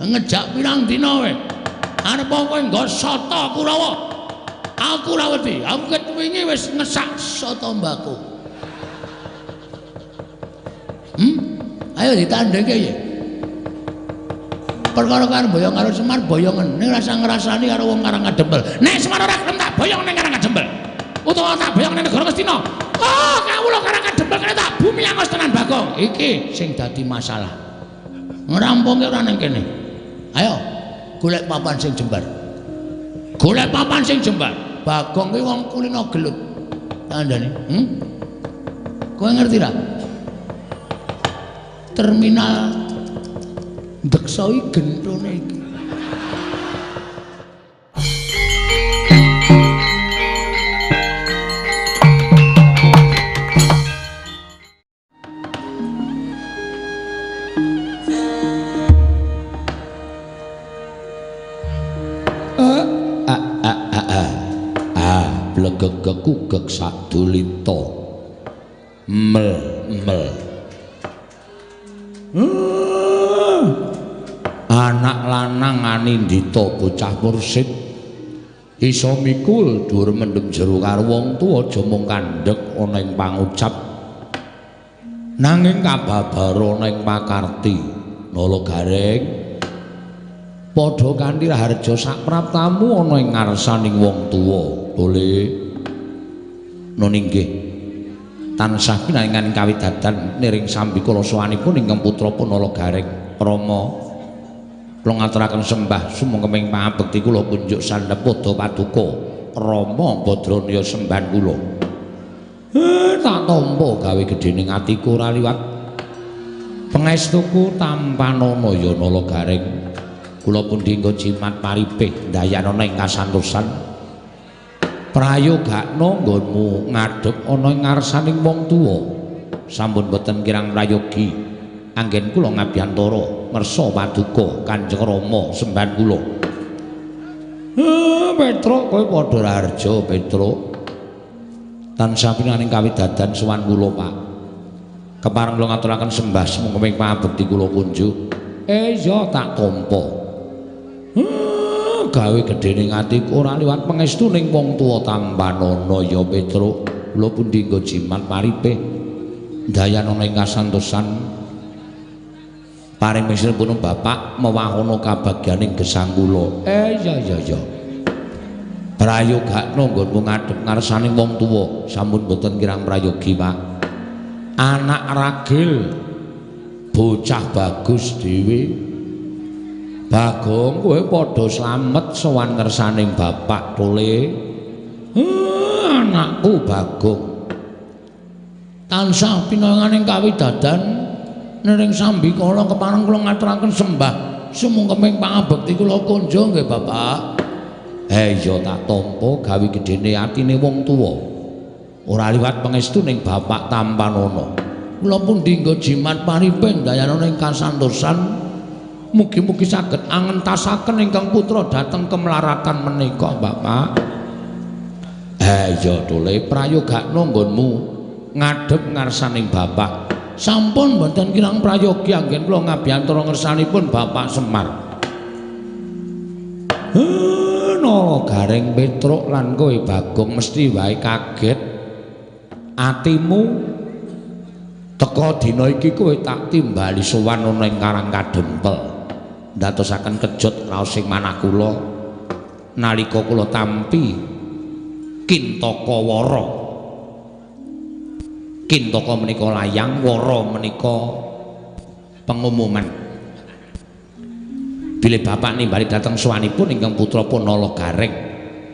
Ngejak pirang dina kowe? Arep kowe nggo soto Kurawa? Aku ora wedi. Aku ket wingi wis ngesak soto mbako. Ayo ditandhengke ya. Perkara karo boyong karo Semar boyongen ning rasa ngrasani karo wong Karang Kadempel. Nek Semar ora gelem tak boyong ning Karang Kadempel. Utawa tak boyong ning negara Ngastina. Oh, kawula Karang Kadempel kene tak bumi angos tenan Bagong. Iki sing dadi masalah. Ngrampunge ora ning kene. Ayo golek papan sing jembar. Golek papan sing jembar. Bagong kuwi wong kulino gelut. Kandhane, Kowe ngerti ra? Terminal Deksa iki genthone iki. Blegegekugek sadulita. Mel mel. Anak lanang anindita bocah mursid iso mikul dhuwur mendem jero karo wong tuwa aja mung kandhek ana ing pangucap nanging kababara ana ing pakarti. Nala Gareng padha kanthi raharja sapraptamu ana ing ngarsaning wong tuwa. Boleh nun inggih tansah pinaringan kawidadan niring sambikala sowanipun ingkang putra Nala Gareng. Rama kula ngaturaken sembah sumangga pangabekti kula kunjuk sandhep padha paduka Rama Badraniya sembahan kula. Tak tampa gawe gedhening atiku ora liwat pangestuku tampanana ya Nala Gareng. Kula pundi nggo jimat paripih ndayanana ing kasantosan prayogakna nggonmu ngadhep ana ing ngarsaning wong tuwa. Sampun boten kirang prayogi anggen kula ngabiyantara ngersa paduka Kanjeng Rama sembahan kula. Petruk kowe padha raharja Petruk. Tansah pinaring kawidadan sowan kula Pak. Kepareng kula ngaturaken sembah sumangga pangabekti kula kunjuk. Iya tak tampa. Gawe gedhening atiku ora liwat pangestuning wong tuwa tampanana ya Petruk. Kula pundi nggo jimat paripih ndayanana ing kasantosan paring misilipun bapak mewahana kabagyaning gesang kula. Iya iya iya. Prayogakna nggonmu ngadhep ngarsaning wong tuwa. Sampun boten kirang prayogi Pak. Anak ragil bocah bagus dhewe. Bagong kowe padha slamet sowan ngersaning bapak tole. Anakku Bagong tansah pinaringaning kawidadan niring sambikala kepareng kula ngaturaken sembah sumangga pangabekti kula kunjung nggih Bapak. Iya tak tampa gawe gedhene atine wong tuwa. Ora liwat pangestuning bapak tampanana. Kula pundi nggo jimat paripih ndayanana ing kasantosan. Mugi-mugi saged angentasaken ingkang putra dhateng kemelaratan menika Bapak. Iya tole prayogakna nggonmu ngadhep ngarsaning bapak. Sampun mboten kirang prayogi anggen kula ngabiyantara ngersanipun Bapak Semar. Nala Gareng Petruk lan kowe Bagong mesti wae kaget. Atimu teka dina iki kowe tak timbali sowan ana ing Karang Kadempel. Ndadosaken kejut raos ing manah kula nalika kula tampi Kintaka Wara. Kintaka menika layang, wara menika pengumuman. Bilih bapak nimbali dhateng sowanipun ingkang putra Nala Gareng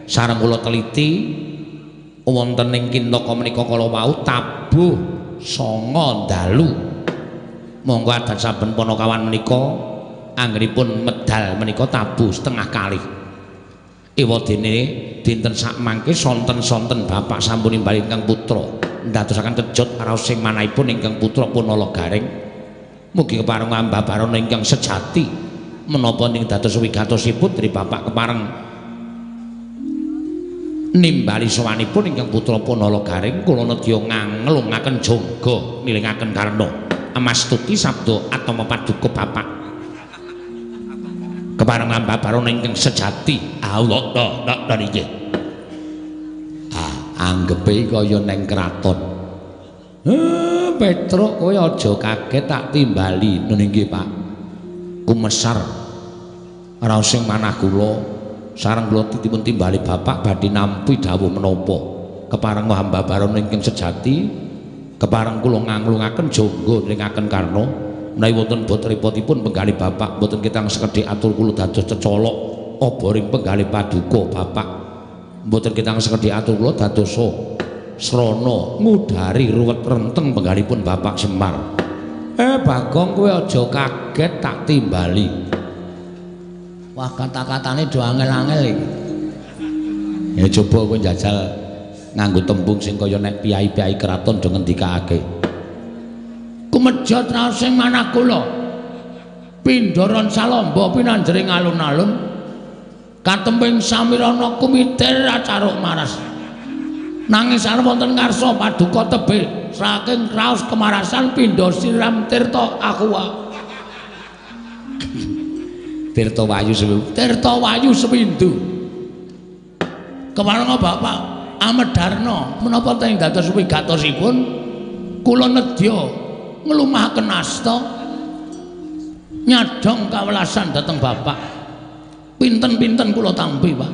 sareng kula teliti wonten ing Kintaka menika kala wau tabuh 9 dalu. Monggo adat saben panakawan menika anggenipun medal menika tabuh setengah kalih. Ewadene dinten sakmangke sonten-sonten bapak sampun nimbali ingkang putra ndadosaken kejut raos sing manahipun ingkang putra Nala Gareng. Mugi kepareng ambabarana ingkang sejati menapa ning dados wigatosipun putri bapak kepareng nimbali sowanipun ingkang putra Nala Gareng kula nedya nganglungaken jangga nilingaken karna amastuti sabda atama paduka bapak. Kepareng ambabarana ingkang sejati. Allah ta nggih. Ah, anggepe kaya neng kraton. Petruk kowe aja kaget tak timbali. Nggih, Pak. Kumesar raos sing manah kula sareng kula dipun timbali bapak badhe nampi dawuh menapa. Kepareng hambabarana ingkang sejati, kepareng kula nganglungaken jangga nringaken karna menawi wonten bot repotipun penggalih bapak mboten ketang sekedhik atur kula dados cecolok oboring penggalih paduka bapak. Mboten ketang sekedhik atur kula dadosa srana ngudari ruwet renteng penggalipun Bapak Semar. Bagong kowe aja kaget tak timbali. Wah, kata-katane do angel-angel iki. Ya coba kowe njajal nganggo tembung sing kaya nek piyai-piyai kraton do ngendikake. Kumejot raos sing manah kula. Pindharan salamba pinanjering alun-alun. Katemping samirana kumitir acaruk maras. Nanging sareng wonten ngarsa paduka tebih saking raos kemarasan pindha siram tirta aqua. Tirta Wayu Sewindu. Tirta Wayu Sewindu. Keparenga Bapak Amedarna menapa teng dados wigatosipun kula nedya nglumahaken asta nyadhong kawelasan dhateng Bapak. Pinten-pinten kula tampi, Pak.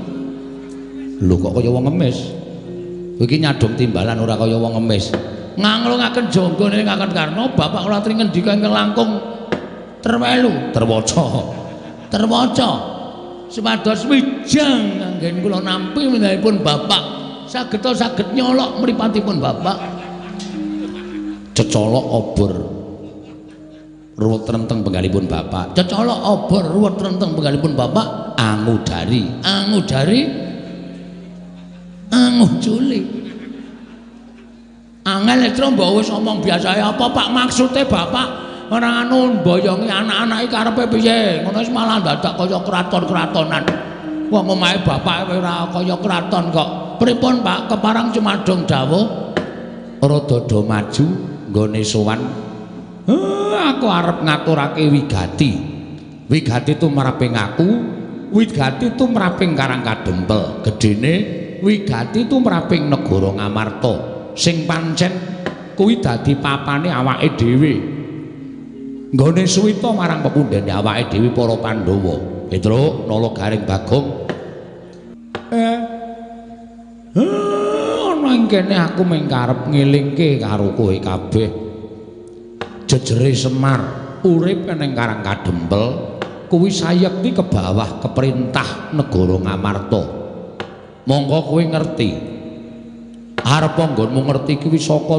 Lho kok kaya wong ngemis. Kowe iki nyadhong timbalan ora kaya wong ngemis. Nganglungaken jangga nringaken karna Bapak kula aturi ngendika ingkang langkung terwelu, terwaca. Terwaca supados wijang anggen kula nampi menahipun Bapak sageta saged nyolok mripatipun Bapak. Cecolok obor ruwet renteng penggalipun Bapak. Cecolok obor ruwet renteng penggalipun Bapak. Angudari, angudari anguculi. Angel letro mbok wis omong biasae apa Pak maksude Bapak ora anu mboyongi anak-anake karepe piye? Ngono wis malah dadak kaya kraton-kratonan. Wong omahe bapak ora kaya kraton kok. Pripun Pak keparang cumadung dawuh? Rada do maju nggone sowan. Aku arep ngaturake wigati. Wigati tumraping aku, wigati tumraping Karang Kadempel. Gedene wigati tumraping negara Ngamarta sing pancen kuwi dadi papane awake dhewe. Nggone suwita marang pepundhene awake dhewe para Pandhawa. Petruk, Nala Garing Bagong. Ana ing kene aku mung karep ngelingke karo kowe kabeh. Jejere Semar urip ning Karang Kadempel kuwi sayekti ke bawah keperintah negara Ngamarta. Monggo kowe ngerti. Arep nggonmu ngerti kuwi saka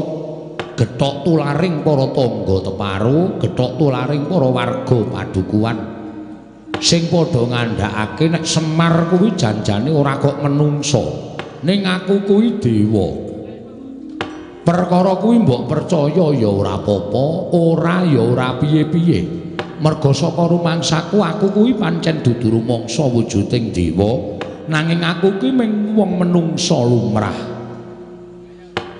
gethok tularing para tangga teparu, gethok tularing para warga padukuhan sing padha ngandhakake nek Semar kuwi janjane ora kok menungsa, ning aku kuwi dewa. Perkara kuwi mbok percaya ya ora apa-apa, ora ya ora piye-piye. Merga saka rumangsaku aku kuwi pancen dudu rumangsa wujuding dewa, nanging aku kuwi mung wong menungsa lumrah.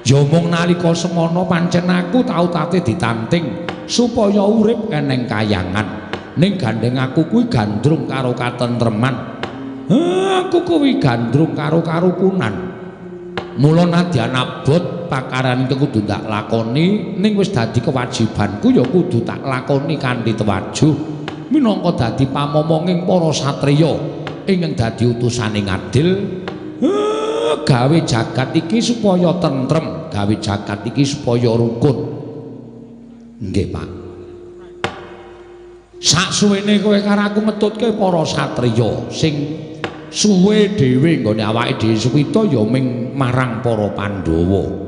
Ya mung nalika semana pancen aku tau tate ditanting supaya urip eneng kayangan. Ning gandeng aku kuwi gandrung karo katentreman. Aku kuwi gandrung karo karukunan. Mula nadyan abot pakaran iki kudu tak lakoni, ning wis dadi kewajibanku ya kudu tak lakoni kanthi tewajuh minangka dadi pamomonging para satriya ingkang dadi utusane ngadil. Gawe jagat iki supaya tentrem, gawe jagat iki supaya rukun. Nggih, Pak. Saksuwene kowe karo aku ngetutke para satriya sing suwe dhewe nggone awake dhewe suwita ya ming marang para Pandhawa.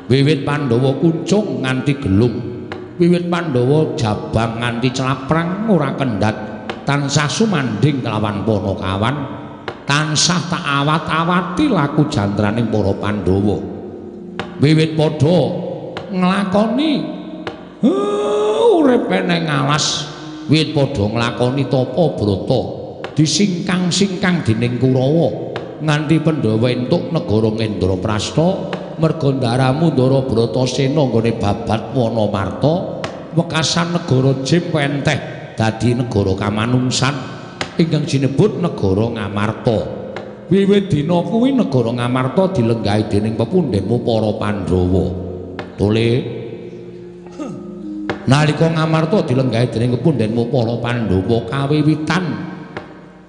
Wiwit Pandhawa kuncung nganti gelung, wiwit Pandhawa jabang nganti claprang ora kendhat, tansah sumandhing kelawan Panakawan, tansah tak awat-awati laku jantraning para Pandhawa. Wiwit padha nglakoni urip eneng alas, wiwit padha nglakoni tapa brata disingkang-singkang dening Kurawa nganti Pandhawa entuk negara Ngendraprasta. Merga ndaramu Ndara Bratasena nggone babat Wanamarta, wekasan negara Jim penteh dadi negara kamanungsan. ingkang sinebut negara Ngamarta. Wiwit dina kuwi negara Ngamarta dilenggahi dening pepundhenmu para Pandhawa. Tole nalika Ngamarta dilenggahi dening pepundhenmu para Pandhawa kawiwitan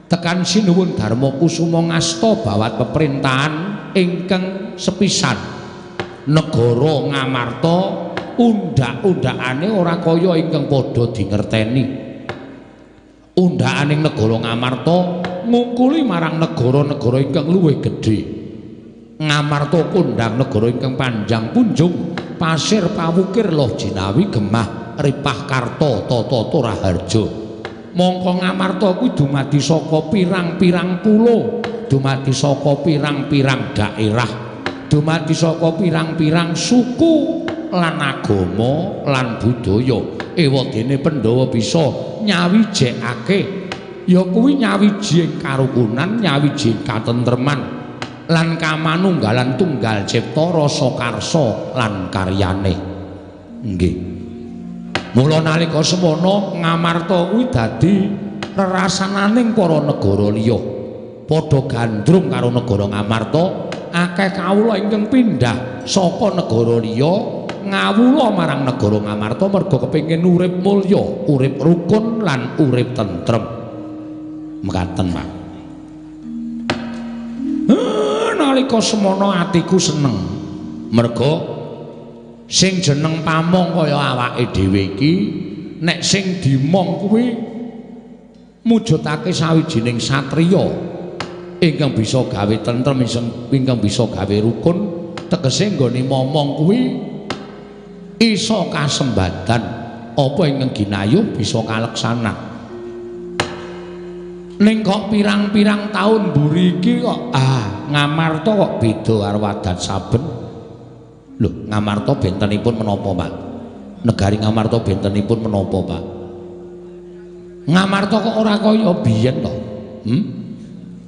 tekan Sinuwun Darma Kusuma ngasta bawat peperintahan ingkang sepisan. Negara Ngamarta undhak-undhakane ora kaya ingkang padha dingerteni. Undhakaning negara Ngamarta ngungkuli marang negara-negara ingkang luwih gedhe. Ngamarta kondhang negara ingkang panjang punjung, pasir pawukir loh jinawi gemah ripah karta tata raharja. Mongko Ngamarta kuwi dumadi saka pirang-pirang pulo, dumadi saka pirang-pirang daerah, dumadi saka pirang-pirang suku lan agama lan budaya. Ewadene Pandhawa bisa nyawijekake ya kuwi nyawiji ing karukunan, nyawiji ing katentreman lan kamanunggalan tunggal cipta rasa karsa lan karyane. Nggih. Mula nalika semono Ngamarta kuwi dadi rerasananing para negara liya. Padha gandrung karo negara Ngamarta, akeh kawula ingkang pindhah saka negara liya ngawula marang negara Ngamarta merga kepengin urip mulya, urip rukun lan urip tentrem. Mekaten, Pak. Nalika semono atiku seneng. Merga sing jeneng pamong kaya awake dhewe iki nek sing dimong kuwi mujudake sawijining satriya ingkang bisa gawe tentrem, ingkang bisa gawe rukun, tegese nggone momong kuwi iso kasembadan apa ingkang ginayuh bisa kaleksanan. Ning kok pirang-pirang taun mburi iki kok Ngamarta kok beda karo adat saben. Lho, Ngamarta bentenipun menapa, Pak? Negari Ngamarta bentenipun menapa, Pak? Ngamarta kok ora kaya biyen to?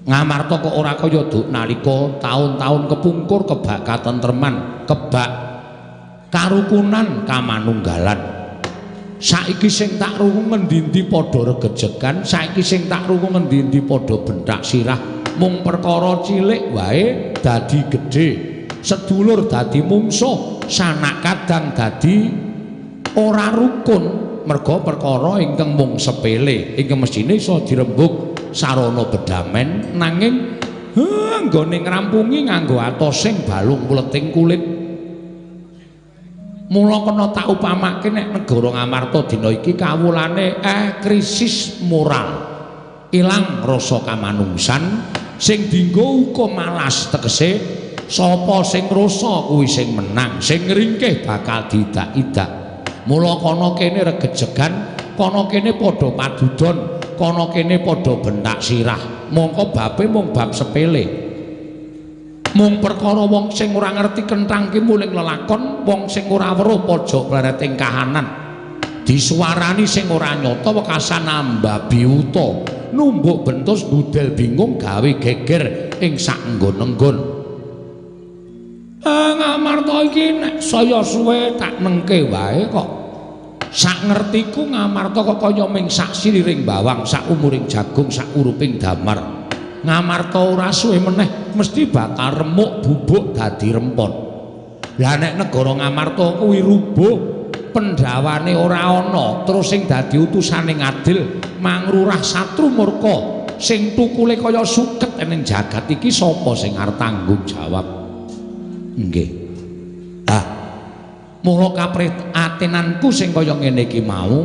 Ngamarta kok ora kaya nalika taun-taun kepungkur kebak katentreman, kebak karukunan kamanunggalan. Saiki sing tak rungu ngendi-endi padha regejegan, saiki sing tak rungu ngendi-endi padha benthak sirah, mung perkara cilik wae dadi gedhe, sedulur dadi mungsuh, sanak kadang dadi ora rukun merga perkara ingkang mung sepele, ingkang mesthine iso dirembug sarana bedamen, nanging nggone ngrampungi nganggo atosing balung kuleting kulit. Mula kena tak upamake nek negara Ngamarta dina iki kawulane krisis moral, ilang rasa kamanungsan sing dienggo hukum malas, tegese sapa sing rasa kuwi sing menang, sing ngringkih bakal diidak-idak. Mula kana kene regejegan, kana kene padha padudon, kana kene padha bentak sirah. Mongko babe mung bab sepele. Mung perkara wong sing ora ngerti kenthang ki muling lelakon, wong sing ora weruh pojok plereting kahanan. Disuwarani sing ora nyata wekasan ambabi wuta, numbuk bentus budel bingung gawe geger ing sak nggon-nggon. Ngamarta iki nek saya suwe tak nengke wae kok. Sak ngertiku Ngamarta kok kaya ming sak siliring bawang, sak umuring jagung, sak uruping damar. Ngamarta ora suwe meneh mesti bakal remuk bubuk dadi rempon. Lah nek negara Ngamarta kuwi rubuh, pendhawane ora ana, terus sing dadi utusane ngadil mangrurah satru murka sing tukule kaya suket ning jagat iki sapa sing arep tanggung jawab? Nggih. Ah, mula kaprihatinanku sing kaya ngene iki mau,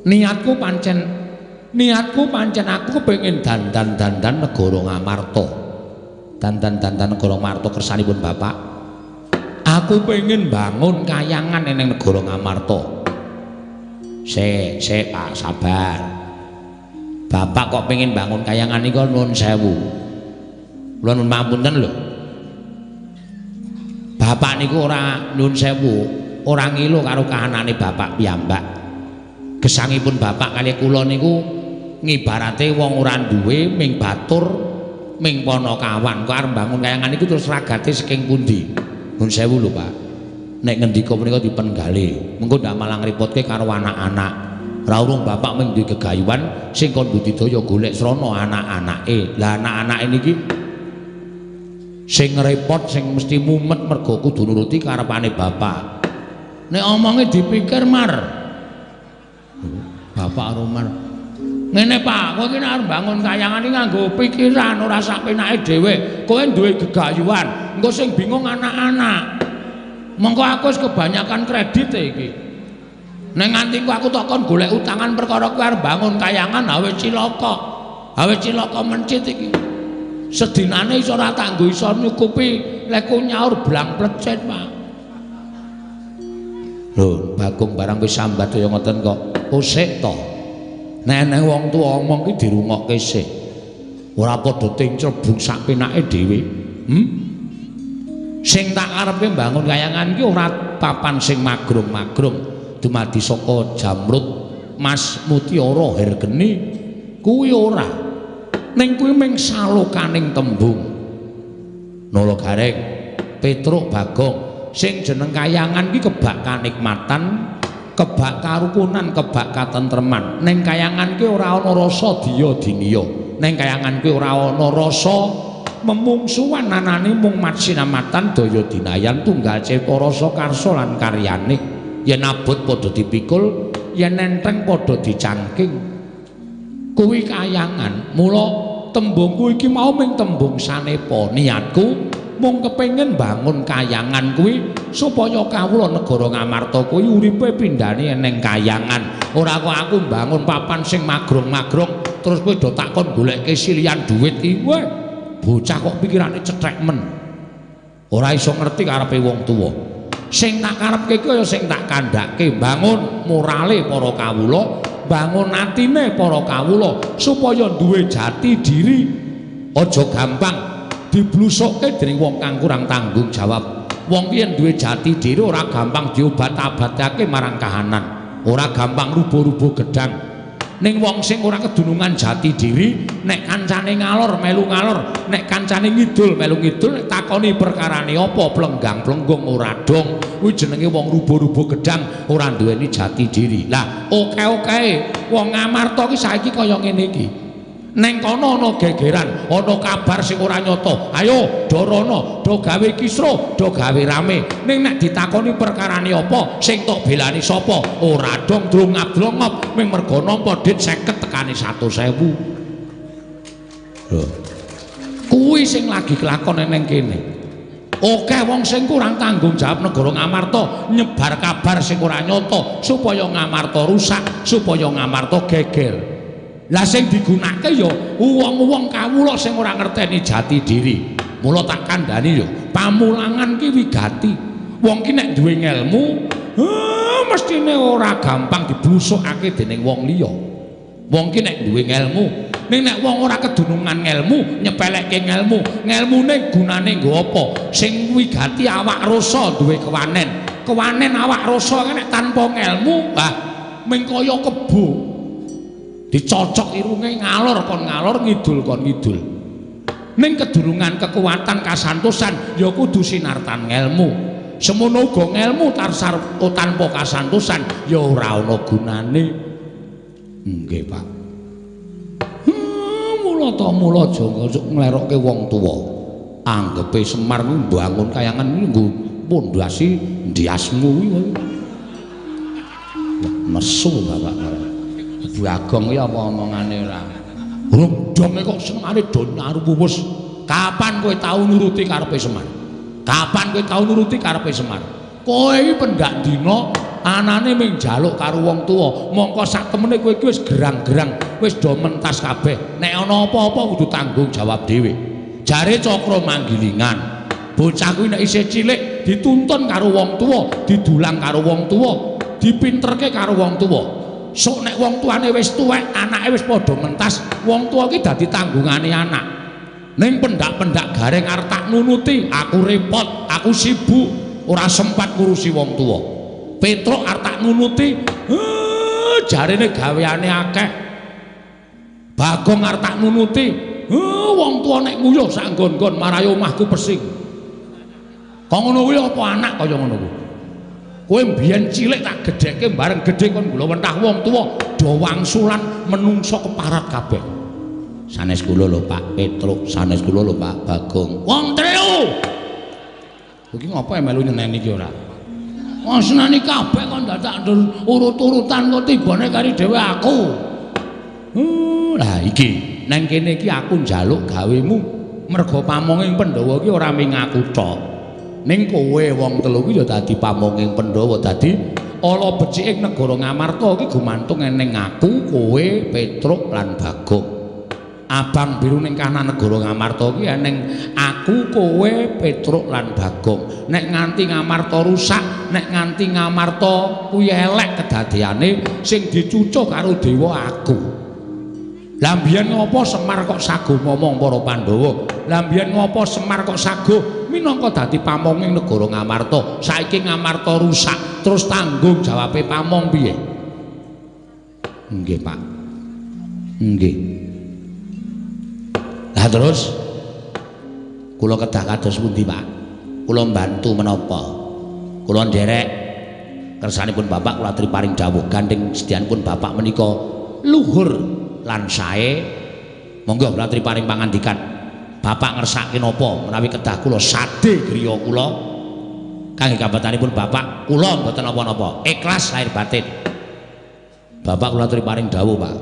niatku pancen aku kepengin dandan-dandan negara Ngamarta. Dandan-dandan negara Ngamarta kersanipun Bapak. Aku pengen bangun kayangan ning negara Ngamarta. Sik, sik Pak, sabar. Bapak kok pengen bangun kayangan niku nuwun sewu. Kula nuwun pangapunten lho. Bapak niku ora nyuwun sewu, ora ngilu karo kahanane bapak piyambak. Gesangipun bapak kali kula niku ngibarate wong ora duwe ming batur ming panakawan. Kok arep bangun kayangan niku terus ragate saking pundi? Nyuwun sewu lho, Pak. Nek ngendika punika dipen galih, mengko ndak malah ngrepotke karo anak-anak. Ora urung bapak mung duwe gegayuhan sing kon budidaya golek srana anak-anake. Lah anak-anake niki sing repot, sing mesti mumet mergo kudu nuruti karepane bapak. Nek omonge dipikir Mar. Bapak karo Mar. Ngene Pak, kowe iki nek arep bangun kayangan iki nganggo pikiran ora sak penake dhewe. Kowe duwe gegayuhan, engko sing bingung anak-anak. Mengko aku wis kebanyakan kredit iki. Nek nganti ku aku tak kon golek utangan perkara kowe arep bangun kayangan awe cilaka. Awe cilaka mencit iki. Sedinane iso ora tak nggo iso nyukupi leku nyaur blang plecet, Pak. Lho, Bagong barang wis sambat kaya ngoten kok. Usik to. Nek eneng wong tuwa omong ki dirungokke sik. Ora padha tinclebung sak penake dhewe. Sing tak karepe mbangun kayangan ki ora papan sing magrung-magrung. Dumadi saka jamrut, mas, mutiara, hergeni kuwi ora. Ning kuwi mung salokaning tembung. Nala Gareng, Petruk, Bagong, sing jeneng kayangan ki kebak kanikmatan, kebak karukunan, kebak katentreman. Ning kayangan ki ora ana rasa diya diniya. Ning kayangan ki ora ana rasa memungsuhan, anane mung matsinamatan daya dinayan tunggal cipta rasa karsa lan karyane. Yen abot padha dipikul, yen enteng padha dicangking. Kuwi kayangan. Mula tembungku iki mau mung tembung sanepa. Niatku mung kepengin bangun kayangan kuwi supaya kawula negara Ngamarta kuwi uripe pindhane eneng kayangan. Ora kok aku mbangun papan sing magrong-magrong terus kowe do takon goleke silian duit iki. Weh, bocah kok pikirane cethek men. Ora iso ngerti karepe wong tuwa. Sing tak karepke iki kaya sing tak kandhake, bangun morale para kawula, bangun atine para kawula supaya duwe jati diri. Aja gampang diblusukke dening wong kang kurang tanggung jawab. Wong ki yen duwe jati diri ora gampang diobat-abatake marang kahanan, ora gampang rubuh-rubuh gedang. Ning wong sing ora kedunungan jati diri, nek kancane ngalor melu ngalor, nek kancane ngidul melu ngidul, nek takoni perkarane apa plenggang-plenggung ora dong. Kuwi jenenge wong rubuh-rubuh gedang, ora duweni jati diri. Lah, oke-oke wong Ngamarta ki saiki kaya ngene iki. Neng kono ana gegeran, ana kabar sing ora nyata. Ayo do rono, do gawe kisruh, do gawe rame. Ning nek ditakoni perkarane apa, sing tok belani sapa? Ora dong drongap-drongop, mung mergo nampa dit 50 tekane 100.000. Lho. Kuwi sing lagi kelakon neng kene. Oke wong sing kurang tanggung jawab negara Ngamarta nyebar kabar sing ora nyata supaya Ngamarta rusak, supaya Ngamarta geger. Lah sing digunakake ya wong-wong kawula sing ora ngerteni jati diri. Mula tak kandhani ya, pamulangan ki wigati. Wong ki nek duwe ngelmu, mestine ora gampang diblusukake dening wong liya. Wong ki nek duwe ngelmu, ning nek wong ora kedunungan ngelmu, nyepelekke ngelmu, ngelmune gunane nggo apa? Sing wigati awak rasa duwe kewanen. Kewanen awak rasa nek tanpa ngelmu, ah mung kaya kebo. Dicocok irunge ngalor kon ngalor, ngidul kon ngidul. Ning kedurungan kekuatan kasantosan ya kudu sinartan ngelmu. Semono uga ngelmu tanpa kasantosan ya ora ana gunane. Nggih, Pak. Mula ta mula aja nglerokke wong tuwa. Anggepe Semar kuwi mbangun kayangan kuwi nggo pondasi ndiasmu kuwi. Nesu bapak. Bagong iki apa omongane ora. Urung donge kok senengane do nyaruwus. Kapan kowe tau nuruti karepe Semar? Kapan kowe tau nuruti karepe Semar? Kowe iki pendak dina anane mung njaluk karo wong tuwa. Mongko sak temene kowe iki wis gerang-gerang, wis do mentas kabeh. Nek ana apa-apa kudu tanggung jawab dhewe. Jare Cakra Manggilingan, bocah kuwi nek isih cilik dituntun karo wong tuwa, didulang karo wong tuwa, dipinterke karo wong tuwa. Sok nek wong tuane wis tuwek, anake wis padha mentas, wong tuwa ki dadi tanggungane anak. Ning pendak-pendak Gareng arep tak nunuti, aku repot, aku sibuk, ora sempat ngurusi wong tuwa. Petruk arep tak nunuti, jarene gaweane akeh. Bagong arep tak nunuti, wong tuwa nek nguyuh sak nggon-nggon marai omahku pesing. Kok ngono kuwi apa anak kaya ngono kuwi? Kowe mbiyen cilik tak gedheke bareng gedhe kon gula wentah wong tuwa do wangsulan menungso keparat kabeh. Sanes kula lho Pak Petruk, sanes kula lho Pak Bagong. Wong telu. Iki ngopo melu nyeneni iki ora? Wong seneni kabeh kon dadak urut-urutan kok tibane kari dhewe aku. Lah iki nang kene iki aku njaluk gawemu merga pamonging Pandhawa iki ora ming aku tok. Ning kowe wong telu iki ya dadi pamonging Pandhawa, dadi ala beciking negara Ngamarta iki gumantung eneng aku, kowe, Petruk lan Bagong. Abang biru ning kanan negara Ngamarta iki eneng aku, kowe, Petruk lan Bagong. Nek nganti Ngamarta rusak, nek nganti Ngamarta kuwi elek kedadeane, sing dicucuh karo dewa aku. Lah mbiyen ngopo Semar kok sago momong para Pandhawa? Lah mbiyen ngopo Semar kok sago minangka dadi pamonging negara Ngamarta? Saiki Ngamarta rusak, terus tanggung jawabe pamong piye? Nggih, Pak. Nggih. Lah terus kula kedah kados pundi, Pak? Kula mbantu menapa? Kula nderek kersanipun Bapak kula aturi paring dawuh gandeng sedyanipun Bapak menika luhur lan sae. Monggo kula aturi paring pangandikan. Bapak ngersake napa menawi kedah kula sade griya kula kangge kabatanipun Bapak kula mboten napa-napa, ikhlas lahir batin. Bapak kula aturi paring dawuh, Pak.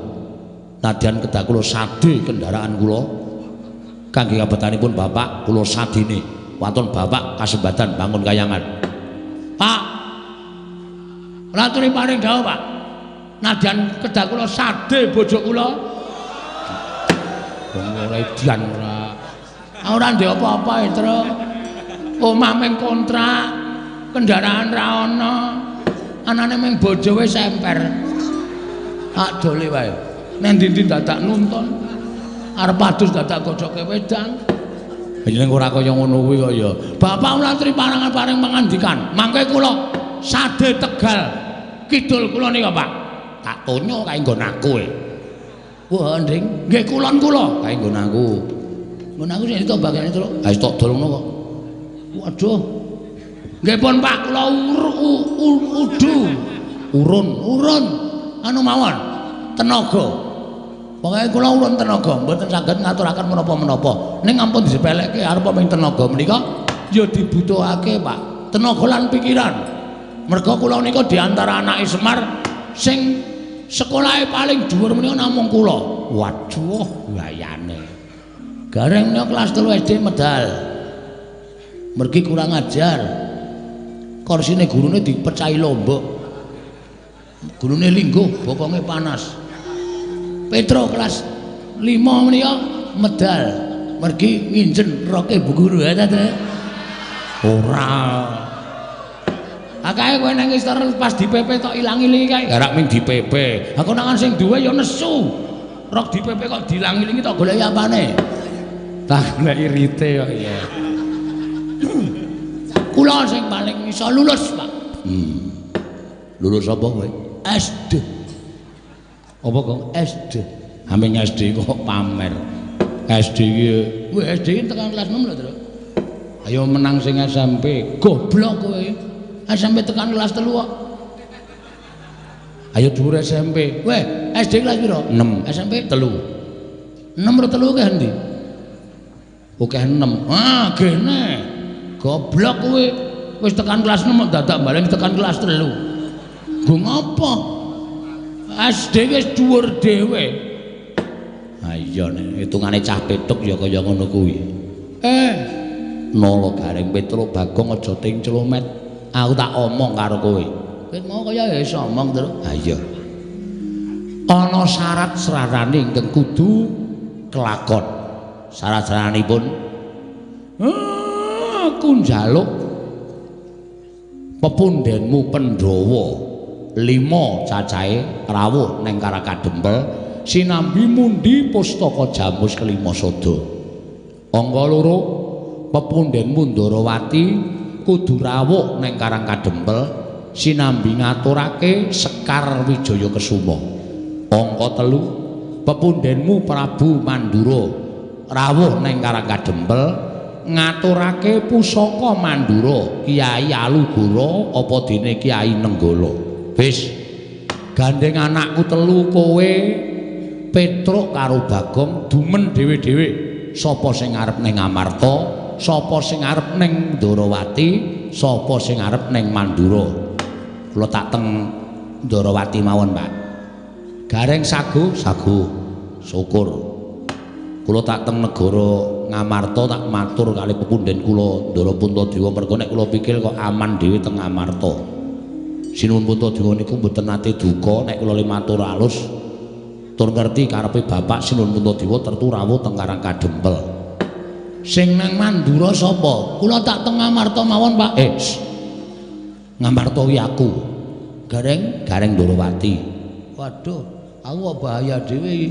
Nadyan kedah kula sade kendaraan kula kangge kabetanipun Bapak kula sadine waton Bapak kasembadan bangun kayangan. Pak, kula aturi paring dawuh, Pak. Nadyan kedah kula sade bojo kula. Wong ora edian ora. Ora ndek apa-apa, Tru. Omah mung kontrak, kendaraan ra ana. Anane mung bojo wis emper. Tak dole wae. Nang ndi-ndi dadak nuntun. Arep adus dadak gocoke wedang. Jeneng ora kaya ngono kuwi kok ya. Bapak kula aturi paring pangandikan. Mangke kula sade Tegal kidul kula nika, Pak. Tak tonyo kae nggon aku e. Wah, Nding, nggih kulon kula kae nggon aku. Nggon aku sing ditok bagane terus. Ha wis tok dol ngono kok. Waduh. Nggih pun Pak, kula udu. Urun, urun. Anu mawon. Tenaga. Pokoke kula urun tenaga, mboten saged ngaturaken menapa-menapa. Ning ampun disepelekke arep ming tenaga menika ya dibutuhake, Pak. Tenaga lan pikiran. Merga kula nika di antara anake Semar sing sekolahe paling dhuwur menika namung kula. Waduh, gayane. Gareng menika kelas 3 SD medal. Mergi kurang ajar. Korsine gurune dipecahi lombok. Gurune lingguh, bokonge panas. Petro kelas 5 menika medal. Mergi nginjen roke bu guru ta, Tru? Ora. Akae kowe nang istor pas di PP tok ilang-ilingi kae. Garak ming di PP. Aku nangan sing duwe ya nesu. Rok di PP kok diilang-ilingi tok goleki apane? Tak goleki rite kok iya. Kula sing paling iso lulus, Pak. Lulus apa kowe? SD. Apa kok SD? Aming SD kok pamer. SD iki, weh SD iki tekan kelas 6 lho, Tru. Ayo menang sing SMP. Goblok kowe. SMP tekan kelas 3 kok. Ayo dhuwur SMP. Weh, SD kelas piro? 6. SMP 3. 6 ro 3 akeh endi? Akeh 6. Ah, gene. Goblok kowe. Wis tekan kelas 6 kok dadak balen tekan kelas 3. Nggo ngopo? SD wis dhuwur dhewe. Ha iya nek hitungane cah petuk ya kaya ngono kuwi. Nala Gareng Petruk Bagong aja ting clomet. Aku tak omong karo kowe. Kowe mau kaya ya iso omong, Tru. Ha iya. Ana syarat srarane ingkang kudu kelakon. Syarat-syaranipun aku njaluk pepundhenmu Pandhawa 5 cacahe rawuh neng Karakadempel sinambi mundi pustaka Jamus kelima sada. Angka 2 pepundhenmu Ndarawati kudu rawuh neng Karangkadempel sinambi ngaturake Sekar Wijaya Kesuma. Angka 3 pepundhenmu Prabu Mandura rawuh neng Karangkadempel Ngaturake pusaka Mandura Kyai Alugoro apa dene Kyai Nenggala. Wis gandeng anakku telu kowe Petruk karo Bagong dumen dhewe-dhewe. Sapa sing arep ning Amarta, sapa sing arep ning Ndorowati, sapa sing arep ning Mandura. Kula tak teng Ndorowati mawon, Pak. Gareng sagu, sagu. Syukur. Kula tak teng negara Ngamarta tak matur kali pepunden kula Ndara Puntadewa merga nek kula pikir kok aman dhewe teng Ngamarta. Sinuwun Puntadewa niku mboten nate duka nek kula le matur alus tur ngerti karepe bapak Sinuwun Puntadewa tertu rawuh teng Karang Kadempel. Sing nang Mandura sapa? Kula tak teng Ngamarta mawon, Pak. Ngamarta kuwi aku. Gareng, Gareng Ndorowati. Waduh, aku kok bahaya dhewe iki.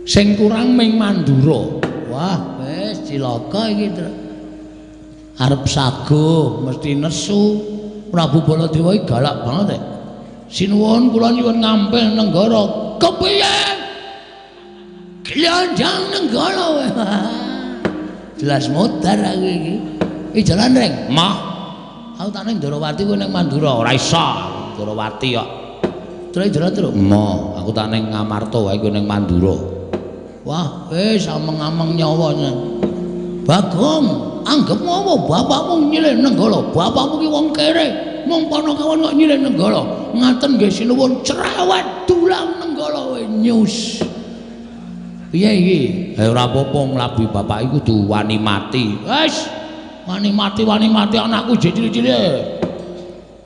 Sing kurang ming Mandura. Wah, wis cilaka iki, Tru. Arep sago mesti nesu. Prabu Baladewa iki galak banget. Sinuwun kula nyuwun ngampil nenggara. Kepiye? Glonjong nenggara. Jelas modar aku iki. Iki jalan reng. Mah. Aku tak ning Ndorowati kowe ning Mandura. Ora iso. Ndorowati kok. Terus jalan terus. Mah, aku tak ning Ngamarta wae kowe ning Mandura. Wah, wis ameng-ameng nyawa. Bagong, anggepmu apa bapakmu nyilih Nenggala? Bapakmu ki wong kere, mung panakawan kok nyilih Nenggala. Ngaten nggih sinuwun cerewet dulang Nenggala we nyus. Piye iki? Ora apa-apa nglabi bapak iku kudu wani mati. Wis, wani mati anakku jek cilik-cilik.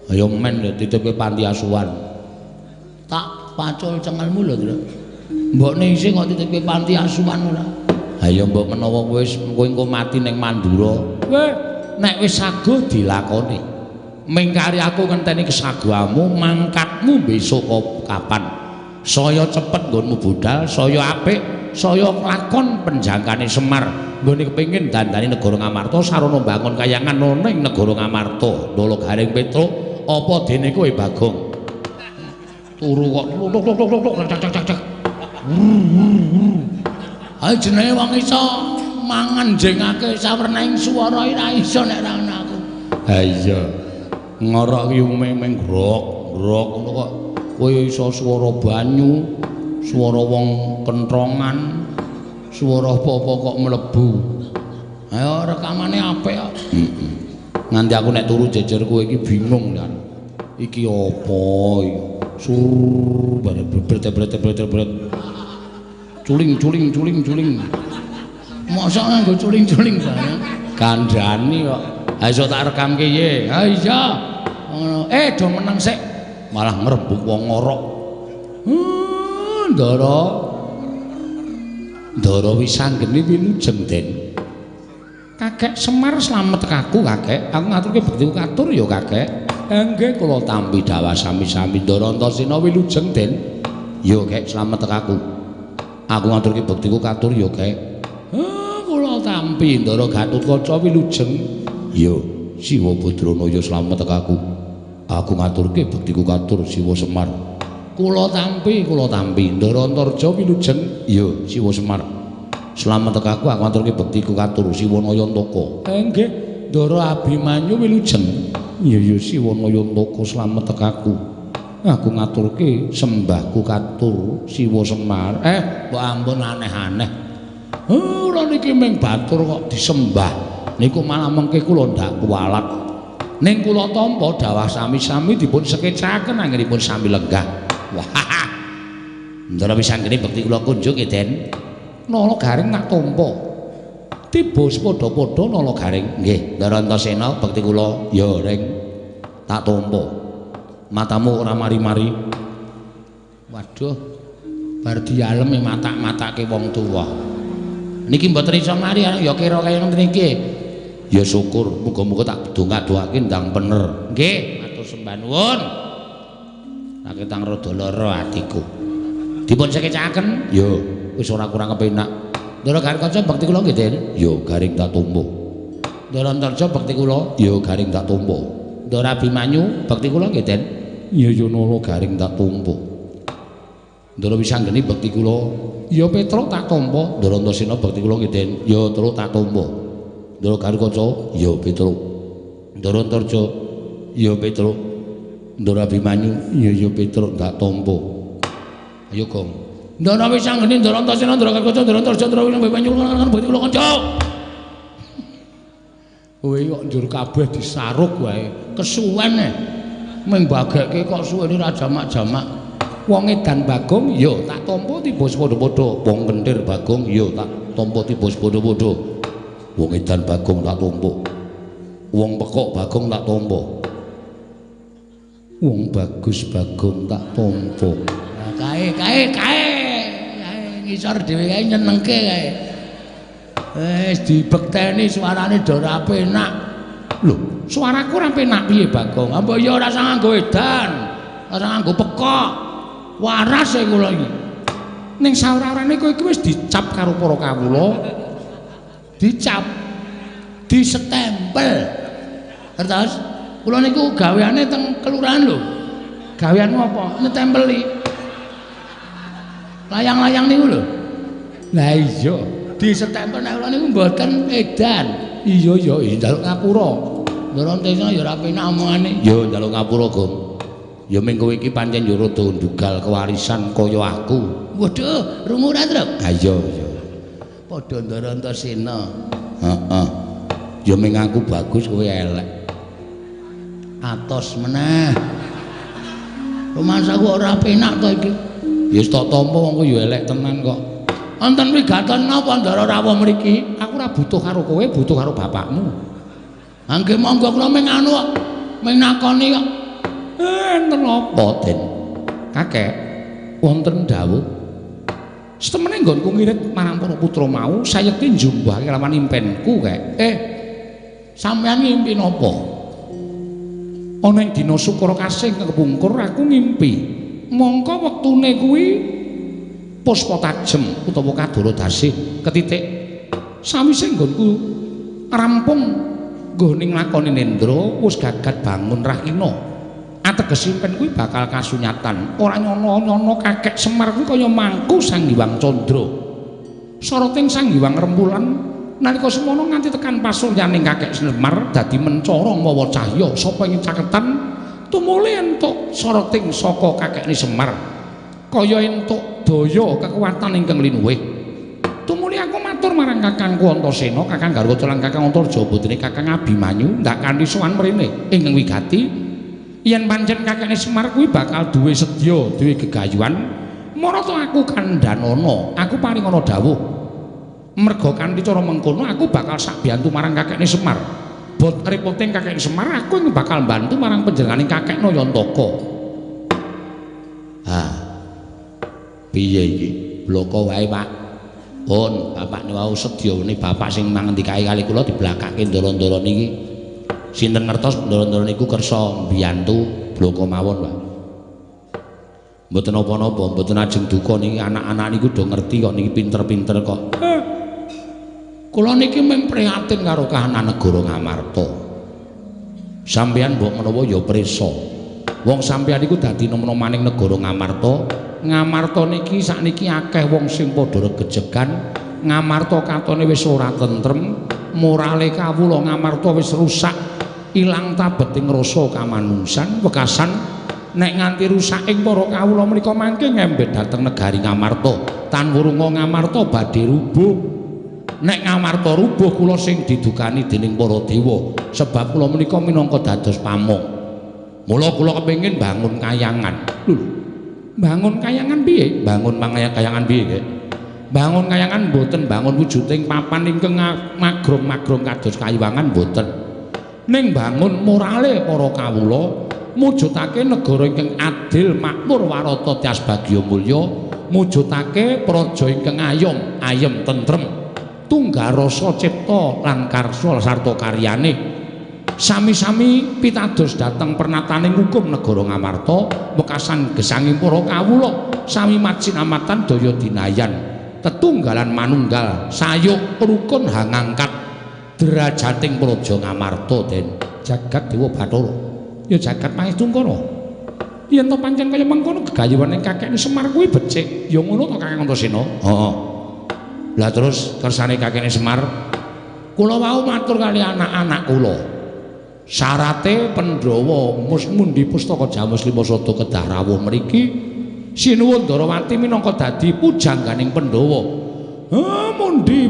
Ayo men dititipke panti asuhan. Tak pacul cengelmu lho, Tru. Mbokne isih kok titipke panti asuhan ora. Ha ya mbok menawa wis kowe engko mati ning Mandura. Kowe nek wis saguh dilakoni. Mingkari aku ngenteni kesaguhamu, mangkatmu besok kapan. Saya cepet nggonmu budal, saya apik, saya lakon penjangkane Semar. Nggone kepengin dandani negara Ngamarta sarana mbangun kayangan ana ing negara Ngamarta. Ndala Gareng Petruk, apa dene kowe Bagong? Turu kok tuk tuk tuk tuk cak cak cak. Ayo jenenge wong iso mangan jengake sawernaing swara ora iso nek ora ana aku. Ha iya. Ngorok ki meng grok, grok ngono kok kowe iso swara banyu, swara wong kentrongan, swara apa-apa kok mlebu. Ayo rekamane apik kok. Heeh. Nganti aku nek turu jejer kowe iki bingung kan. Iki apa iki? Sur bare bret. Culing culing culing culing. Mosok nganggo culing-culing bareng. Kandhani kok. Ha iso tak rekamke piye? Ha iya. Ngono. Do meneng sik. Malah ngrembug wong ngorok. Ndara. Ndara Wisanggeni wilujeng, Den. Kakek Semar slamet kaku, Kakek. Aku ngaturke bekti katur ya, Kakek. Nggih kula tampi dawah sami-sami Ndara Antasena wilujeng, Den. Ya, Kek, slamet kaku. Aku ngaturke bektiku katur ya, Kek. Kula tampi Ndara Gatotkaca wilujeng. Ya, Siwa Badrana ya slamet aku. Aku ngaturke bektiku katur Siwa Semar. Kula tampi Ndara Antarja wilujeng. Ya, Siwa Semar. Slamet aku, aku ngaturke bektiku katur Siwa Nayantaka. Nggih, Ndara Abimanyu wilujeng. Ya ya Siwa Nayantaka slamet aku. Aku ngaturke sembahku katur Siwa Semar. Mbok ampun aneh-aneh. Ora niki ming batur kok disembah. Niku malah mengke kula ndak kuwalat. Ning kula tampa dawah sami-sami dipun sekecaken anggenipun sami lenggah. Wah. Ndara Wisanggeni bekti kula kunjung nggih, Den. Nala Gareng tak tampa. Tiba padha-padha Nala Gareng. Nggih, Ndara Antasena bekti kula ya Reng tak tampa. Matamu ora mari-mari. Waduh, bar dialem matak-matake wong tuwa. Niki mboten iso mari ya kira kaya ngoten iki. Ya syukur, muga-muga tak dongak-dongake ndang bener. Nggih, matur sembah nuwun. Raketang rada lara atiku. Dipun sekecaken? Ya, wis ora kurang kepenak. Ndara Gareng Kaca bekti kula nggih, Den. Ya, Gareng tak tampa. Ndara Antarja bekti kula? Ya, Gareng tak tampa. Ndara Abimanyu bekti kula nggih, Den. Ya ya Nala Gareng tak tampa. Ndara Wisanggeni bekti kula. Ya Petruk tak tampa. Ndara Antasena bekti kula nggih Den. Ya Truk tak tampa. Ndara Garukaca, ya Petruk. Ndara Antarja, ya Petruk. Ndara Abimanyu, ya ya Petruk tak tampa. Ayo Gong. Ndara Wisanggeni, Ndara Antasena, Ndara Garukaca, Ndara Antarja, Ndara Abimanyu, bekti kula kanca. Kowe kok njur kabeh disaruk wae. Kesuwen e. Ming bagekke kok suwene ra jamak-jamak. Wong edan Bagong ya tak tampa tiba padha-padha. Wong kenthir Bagong ya tak tampa tiba padha-padha. Wong edan Bagong tak tampa. Wong pekok Bagong tak tampa. Wong bagus Bagong tak tampa. Nah, kae kae kae. Kae ngisor dhewe kae nyenengke kae. Wis dibekteni suarane do ora penak. Lho, suaraku ora penak piye Bagong? Mbok ya ora usah nganggo edan, ora usah nganggo pekok. Waras e kula iki. Ning saora-orane kowe iki wis dicap karo para kawula. Dicap. Disetempel. Ngertos? Kula niku gaweane teng kelurahan lho. Gaweanmu apa? Nyetempeli. Layang-layang niku lho. Lah iya, disetempel nek kula niku mboten edan. Iya ya, njaluk ngapura. Ndara Antasena ya ora penak omongane. Ya njaluk ngapura, Gong. Ya ming kowe iki pancen ya rada ndugal kewarisan kaya aku. Waduh, rungu ora, Truk? Ha iya iya. Padha Ndara Antasena. Heeh. Ya ming aku bagus kowe elek. Atos meneh. Rumangsaku ora penak to iki. Ya wis tak tampa wong kowe ya elek tenan kok. Wonten wigaton napa Ndara rawuh mriki? Aku ora butuh karo kowe, butuh karo bapakmu. Ha nggih monggo kula ming anu kok. Ming nakoni kok. Enten apa, Den? Kakek, wonten dawuh. Setemene nggonku ngirit marang para putra mau, sayekti njumbahake lawan impenku, Kek. Sampeyan ngimpi napa? Ana ing dina Sukara Kasih kepungkur aku ngimpi. Mongko wektune kuwi puspa tajem utawa kadara dasih ketitik. Sawise nggonku rampung nggone nglakoni nendra, wis gagat bangun rahina. Ateges impen kuwi bakal kasunyatan. Ora nyono-nyono kakek Semar kuwi kaya mangku Sang Hyang Candra. Soroting Sang Hyang Rembulan nalika semono nganti tekan pasuryaning kakek Semar dadi mencara mawa cahya sapa ing caketan tumuli entuk soroting saka kakekne Semar. Kaya entuk daya kekuatan ingkang linuwih. Tumuli aku matur marang kakangku Antasena, Kakang Garwaca lan Kakang Antarja putrine Kakang Abimanyu ndak kanthi sowan mrene ingkang wigati. Yen pancen kakekne Semar kuwi bakal duwe sedya, duwe gegayuhan, marata aku kandhanana, aku paringana dawuh. Merga kanthi cara mengkono aku bakal sakbiyantu marang kakekne Semar. Bot repoting kakekne Semar aku ing bakal mbantu marang panjenengane kakek Nayantaka. Ha. Piye iki? Bloko wae, Pak. Pun, bapakne wau sedyane bapak sing mangendikake kali kula diblakake ndara-ndara niki. Sinten ngertos ndara-ndara niku kersa mbiyantu bloko mawon, Pak. Mboten napa-napa, mboten ajeng duka niki anak-anak niku do ngerti kok niki pinter-pinter kok. Kula niki mung prihatin karo kahanan negara Ngamarta. Sampeyan mbok menawa ya prisa. Wong sampeyan niku dadi nom-nomaning negara Ngamarta. Ngamarta niki sakniki akeh wong sing padha regejegan. Ngamarta katone wis ora tentrem, morale kawula Ngamarta wis rusak. Ilang tabeting rasa kamanungsan wekasan nek nganti rusak ing para kawula menika mangke ngembet dhateng negari Ngamarta. Tan wurunga Ngamarta badhe rubuh. Nek Ngamarta rubuh kula sing didukani dening para dewa, sebab kula menika minangka dados pamong. Mula kula kepengin bangun kayangan. Lho, bangun kayangan piye? Bangun kayangan piye, Kek? Bangun kayangan mboten bangun wujuding papan ingkang magrong-magrong kados kayuwangan mboten. Ning bangun morale para kawula, mujudake negara ingkang adil, makmur, warata, tias bagya mulya, mujudake praja ingkang ayom, ayem tentrem, tunggal rasa cipta lan karsa sarta karyane. Sami-sami pitados dhateng pernataning hukum negara Ngamarta, wekasan gesanging para kawula, sami majinamatan daya dinayan, tetunggalan manunggal, sayuk rukun hangangkat derajating praja Ngamarta. Den jagat Dewa Bathara ya jagat Pangestungkara. Yen to pancen kaya mengkono gegayuhane kakekne Semar kuwi becik. Ya ngono to Kakang Antasena? Heeh. Lah terus kersane kakekne Semar, kula wau matur kali anak-anak kula. Syarate Pandhawa mundi pustaka Jamus Lima Sada kedah rawuh mriki. Sinuwun Ndarawati minangka dadi pujangganing Pandhawa. Mundi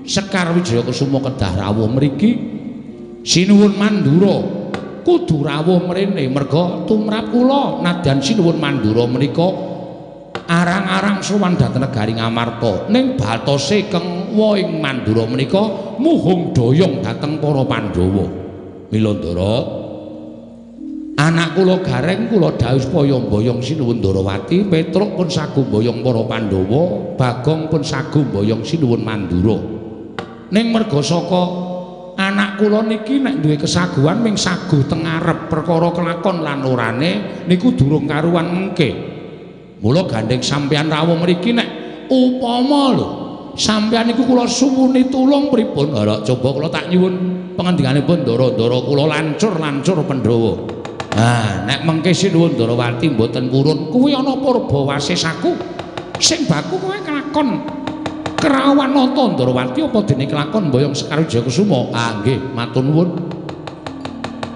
Sekar Wijaya Kusuma kedah rawuh mriki. Sinuwun Mandura kudu rawuh mrene merga tumrap kula nadyan Sinuwun Mandura menika arang-arang sowan dhateng negari Ngamarta. Ning batose keng ing Mandura menika muhung doyong dhateng para Pandhawa. Mila Ndara, anak kula Gareng kula dhawuh supaya mboyong Sinuwun Ndarawati, Petruk pun sagu mboyong para Pandhawa, Bagong pun sagu mboyong Sinuwun Mandura. Ning merga saka anak kula niki nek duwe kesaguhan ming sagu teng ngarep, perkara kelakon lan orane niku durung karuan mengke. Mula gandeng sampeyan rawuh mriki nek upama lho sampeyan niku kula suwuni tulung pripun? Ora coba kula tak nyuwun pangandikanipun Ndara-ndara kula lancur-lancur Pandhawa. Ah, nek mengke Sinuwun Ndarawati mboten purun, kuwi ana purba wasesaku sing baku kowe kelakon kerawan nata Ndarawati apa dene kelakon mboyong Sekar Wijaya Kusuma. Ah nggih, matur nuwun.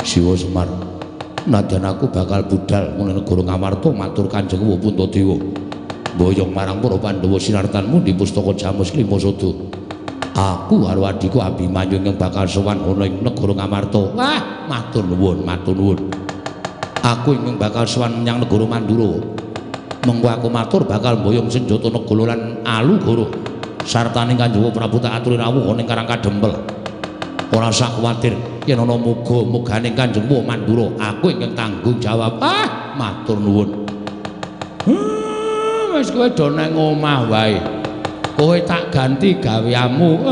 Siwa Semar, nadyan aku bakal budal menyang negara Ngamarta matur Kanjeng Puntadewa. Mboyong marang para Pandhawa sinartan mundi pustaka Jamus Lima Sada. Aku karo adhiku Abimanyu ingkang bakal sowan ana ing negara Ngamarta. Wah, matur nuwun, matur nuwun. Aku ingkang bakal sowan menyang negara Mandura. Mengko aku matur bakal mboyong senjata negara lan alugara. Sartane Kanjeng Prabu tak aturi rawuh ana ing Karang Kadempel. Ora usah kuwatir yen ana muga-mugane Kanjeng Mandura, aku ingkang tanggung jawab. Ah, matur nuwun. Wis kowe do nang omah wae. Kowe tak ganti gaweanmu.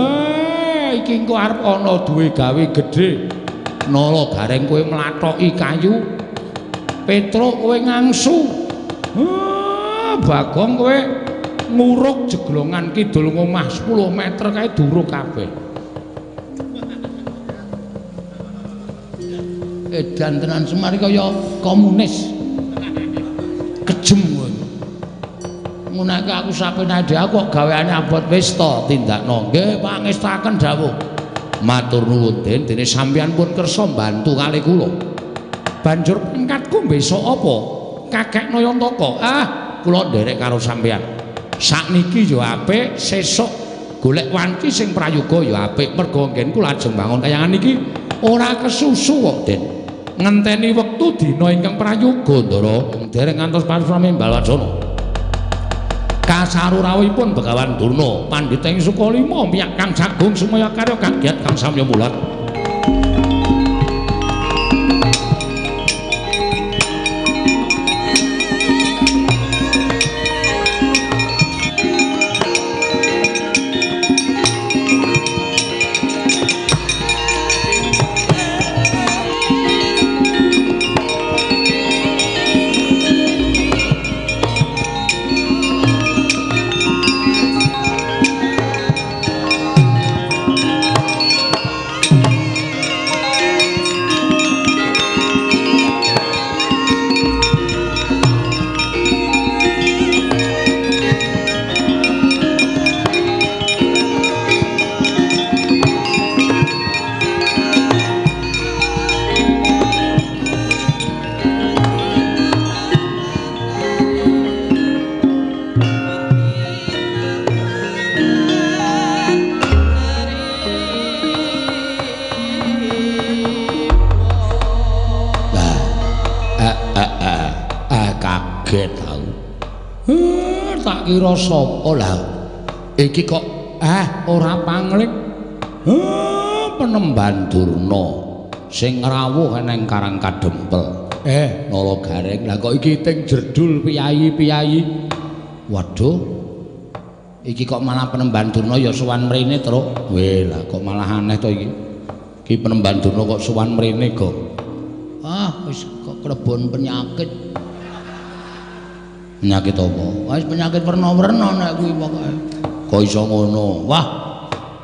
Iki engko arep ana duwe gawe gedhe. Nala Gareng kowe mlathoki kayu. Petruk kowe ngangsu. Bagong kowe nguruk jeglongan kidul ngomah 10 meter kae duruk kabeh. Edan tenan Semar kaya komunis. Kejem kowe. Ngunake aku sapenade aku kok gaweane abot wis to tindakno. Nggih pangestaken dawuh. Matur nuwun Den, dene sampeyan pun kersa mbantu kalih kula. Banjur pangkatku besok apa? Kakek Nayantaka. Ah, kula nderek karo sampeyan. Sakniki ya apik, sesuk golek wanci sing prayoga ya apik. Merga nggen kula ajeng bangun kayangan iki ora kesusu kok, Den. Ngenteni wektu dina ingkang prayoga, Ndara. Dereng ngantos pasrame Balwacana. Kasaru rawuhipun Begawan Durna, pandhita ing Sukalima, miyak kang sagung sumaya karya kagiat kang samya mulat. Kira sapa lah iki kok ora pangling. Penemban Durna sing ngrawuh nang Karang Kadempel. Nala Gareng, lah kok iki ting jerdul piyayi-piyayi. Waduh, iki kok malah penemban Durna ya sowan mrene, Truk. Weh, lah kok malah aneh to iki. Iki penemban Durna kok sowan mrene kok. Ah, wis kok klebon penyakit. Penyakit apa? Wis penyakit werna-werna nek kuwi pokoke. Kok iso ngono? Wah,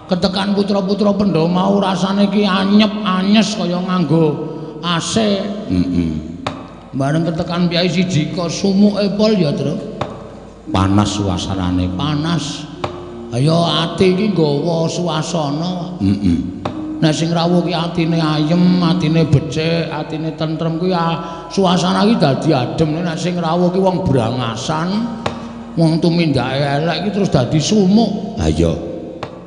ketekan putra-putra Pandhawa mau rasane iki anyep-anyes kaya nganggo AC. Heeh. Bareng ketekan piyai siji kok sumuke pol ya, Truk. Panas suasanane, panas. Ayo ati iki nggawa suasana. Heeh. Nek sing rawuh ki atine ayem, atine becik, atine tentrem kuwi suasana iki dadi adem. Nek sing rawuh ki wong brangasan, wong tumindake elek iki terus dadi sumuk. Ha iya.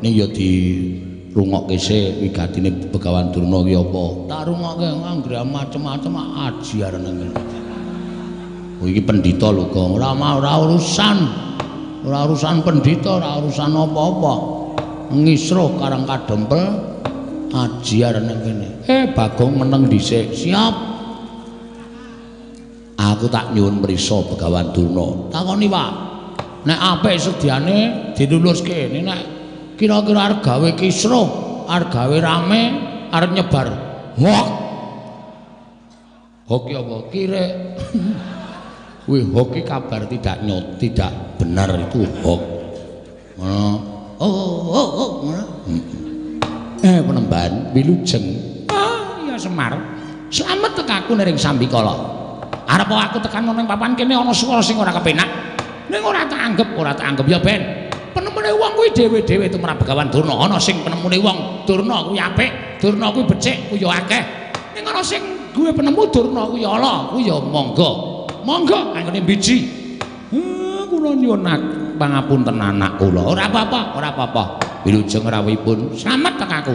Ning ya dirungokke sik wigatine Begawan Durna ki apa? Tak rungokke anggere macem-macem aji arene ngene. Oh iki pendhita lho, Gong. Ora ora urusan. Ora urusan pendhita, ora urusan apa-apa. Ngisruh Karang Kadempel aji arene kene. Bagong meneng dhisik. Siap. Aku tak nyuwun prisa Begawan Durna. Takoni, Pak. Nek apik sediane diluluske. Nek kira-kira arep gawe kisruh, arep gawe rame, arep nyebar hoak. Hoak ki apa? Kirek. Wih, hoak ki kabar tidak nyot, tidak benar itu hoak. Ngono. Oh, ngono. Penemban wilujeng. Ah, iya Semar. Slamet tekaku ning sambikala. Arep aku tekan nang papan kene ana swara sing ora kepenak. Ning ora tak anggep, ora tak anggep ya ben. Penemune wong kuwi dhewe-dhewe tumrap Begawan Durna. Ana sing penemune wong Durna kuwi apik, Durna kuwi becik, kuwi ya akeh. Ning ana sing duwe penemu Durna kuwi ala, kuwi ya monggo. Monggo anggone biji. Kula nyuwun pangapunten anak kula. Ora apa-apa, ora apa-apa. Wilujeng rawuhipun. Slamet tekaku.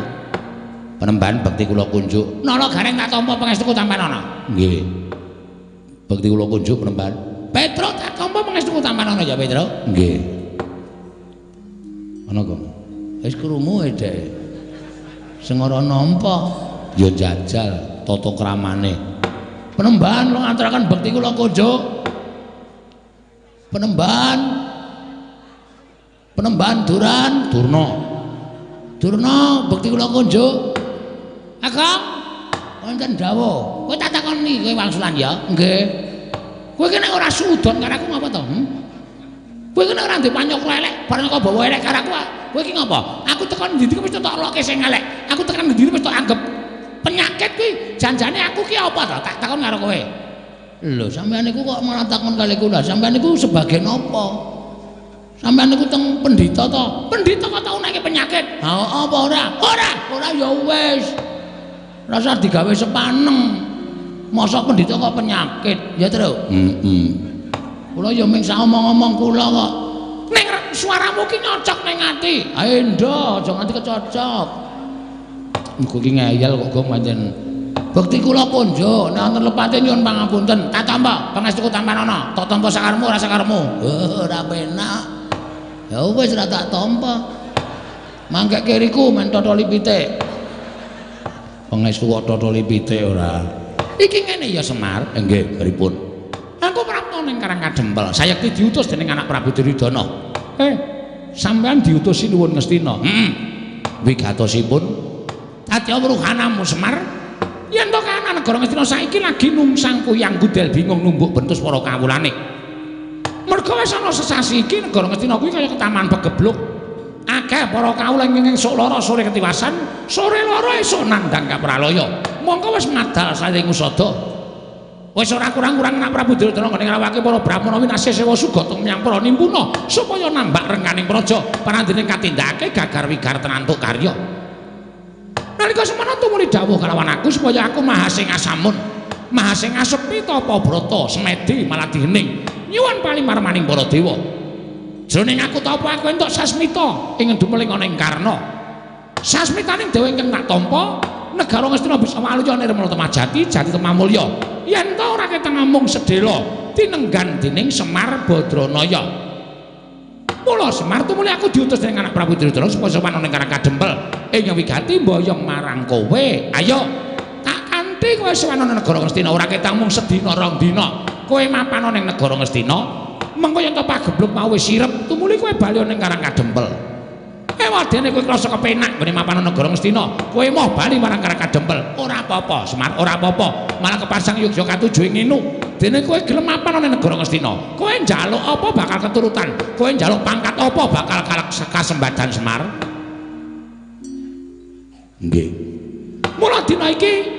Penemban bekti kula kunjuk. Nala Gareng tak tampa pangestuku tampanana. Nggih. Bekti kula kunjuk penemban. Petro tak tampa pangestuku tampanana ya, Petro. Nggih. Ana kok. Wis krungu e, Dek. Sing ora nampa ya jajal tata kramane. Penemban kula ngaturaken bekti kula kunjuk. Penemban. Penemban Duran, Durna. Durna bekti kula kunjuk. Kakang, wonten dawuh. Kowe tak takoni kowe wangsulan ya? Nggih. Kowe ki nek ora suudon karo aku ngapa to? Kowe ki nek ora ndek panyokra elek, bareng kok bawa elek karo aku, kowe ki ngapa? Aku tekan ndi-ndi mesti tok loke sing elek. Aku tekan ndi-ndi mesti tok anggep penyakit kuwi. Janjane aku ki apa to? Tak takon karo kowe. Lho, sampeyan niku kok malah takon kali kula. Sampeyan niku sebagai napa? Sampeyan niku teng pendhita to? Pendhita kok tau nake penyakit? Ha apa ora? Ora, ora ya wis. Rasa digawe sepaneng. Masa pendhita kok penyakit? Ya, Tru. Heeh. Kula ya ming sak omong-omong kula kok. Ning suaramu ki nyocok ning ati. Ayo ndo, aja nganti kecocok. Engko ki ngeyel kok gong pancen. Bekti kula kunjuk, nek wonten lepate nyuwun pangapunten. Tak tampa pangestuku tampanana. Tak tampa sakarmu ora sakarmu. Ora penak. Ya wis ora tak tampa. Mangke kiriku men totoli pitik. Pangestu kok totoli pitik ora. Iki ngene ya Semar. Nggih, pripun? Aku prapta ning Karang Kadempel. Sayekti diutus dening anak Prabu Duryudana. Sampean diutus sinuwun Ngastina. Heeh. Wigatosipun Satya Wruhanamu Semar. Yen to kahanan negara Ngastina saiki lagi nungsang kuyang gudel bingung numbuk bentus para kawulane. Merga wis ana sesasi iki negara Ngastina kuwi kaya ketaman pegebluk. Akeh para kawula ing esuk lara sore ketiwasan, sore lara esuk nandhang kapralaya. Mongko wis madal saling usada. Wis ora kurang-kurang anak Prabu Duryudana nggone ngrawake para brahmana winasih sewa sugata menyang para nimpuna supaya nambak rengganing praja parandene katindakake gagar wigar tenantuk karya. Nalika semana tumuli dawuh kalawan aku supaya aku maha sing asamun, maha sing asepi tapa brata semedi maladhi hening nyuwun palimarmaning para dewa. Jroning aku tapa aku entuk sasmita ing dumeling ana ing Karna. Sasmitaning dewa ingkang tak tampa negara Ngastina bisa waluya nirmala temajati jati temamulya. Yen ta ora ketang amung sedhela tinenggan dening Semar Badranaya. Mula Semar tumuli aku diutus dening anak Prabu Duryudana supaya sowan ana ing Karang Kadempel ing wigati mboyong marang kowe. Ayo tak kanthi kowe sowan ana negara Ngastina ora ketang mung sedina rong dina. Kowe mapan ana ing negara Ngastina, mengko yen to pagebluk mau wis sirep tumuli kowe bali ana ing Karang Kadempel. Ewadene kowe krasa kepenak nggone mapan ana negara Ngastina, kowe moh bali marang Karang Kadempel. Ora apa-apa Semar, ora apa-apa. Malah kepasang yogya katuju ing nginu. Dene kowe gelem mapan ana negara Ngastina, kowe njaluk apa bakal keturutan, kowe njaluk pangkat apa bakal kasembadan Semar. Nggih. Mula dina iki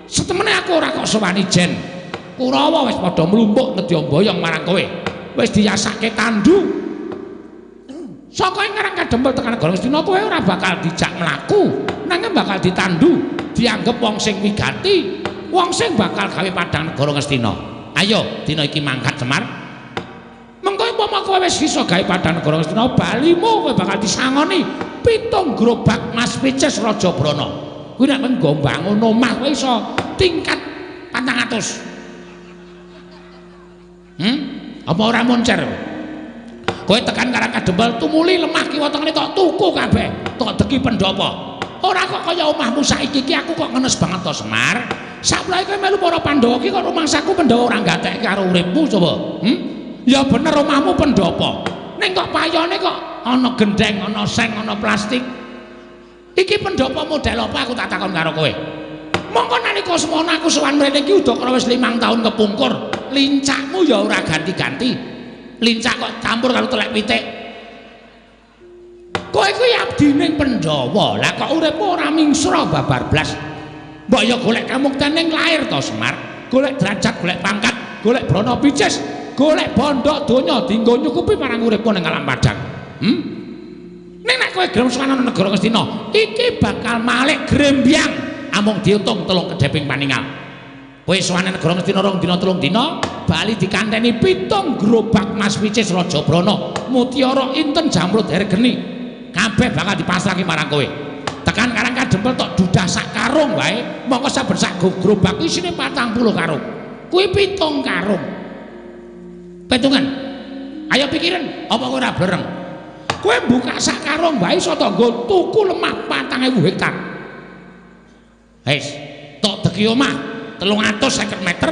setemene aku ora kok sowan ijen. Kurawa wis padha mlumpuk nedya mboyong marang kowe. Wis diyasake tandu. Saka ing Karang Kadempel tekan negara Ngastina kowe ora bakal dijak mlaku, nanging bakal ditandu, dianggep wong sing wigati, wong sing bakal gawe padhang negara Ngastina. Ayo dina iki mangkat Semar. Mengko umpama kowe wis iso gawe padhang negara Ngastina, balimu kowe bakal disangoni 7 gerobak Mas Picis Raja Brana. Kuwi nek nggo mbangun omah kowe iso tingkat 400. Apa ora moncer? Kowe tekan Karang Kadempel tumuli lemah kiwa tengene tok tuku kabeh, tok deki pendopo. Ora kok kaya omahmu saiki iki aku kok ngenes banget to Semar. Sakwlae kowe melu para Pandhawa iki kok rumangsaku Pandhawa ora gatekke karo uripmu coba. Ya bener omahmu pendopo. Ning kok payone kok ana gendeng, ana seng, ana plastik. Iki pendopo model apa aku tak takon karo kowe. Mongko nalika semono aku sowan mrene iki udakara wis 5 tahun kepungkur. Lincakmu ya ora ganti-ganti. Lincak kok campur karo telek pitik. Kowe kuwi abdining Pandhawa. Lah kok uripmu ora mingsra babar blas. Mbok ya golek kamukten ning lair to Semar. Golek derajat, golek pangkat, golek brana picis, golek bondo donya dienggo nyukupi marang uripmu ning alam padang. Ning nek kowe gelem sowan ana negara Ngastina, iki bakal malik grembyang amung diutung 3 kedheping paningal. Kowe sowan negara Ngastina 2 dina 3 dina, bali dikanteni 7 gerobak Mas Picis Raja Brana, mutiara inten jamrud hergeni. Kabeh bakal dipasrahke marang kowe. Tekan Karang Kadempel tok dudah sak karung wae, mongko saben sak gerobak isine 40 karung. Kuwi 7 karung. Petungan. Ayo pikiran, apa kowe ora blereng? Kowe buka sak karung wae iso to nggo tuku lemah 4000 hektar. Wis, tok deki omah 350 meter.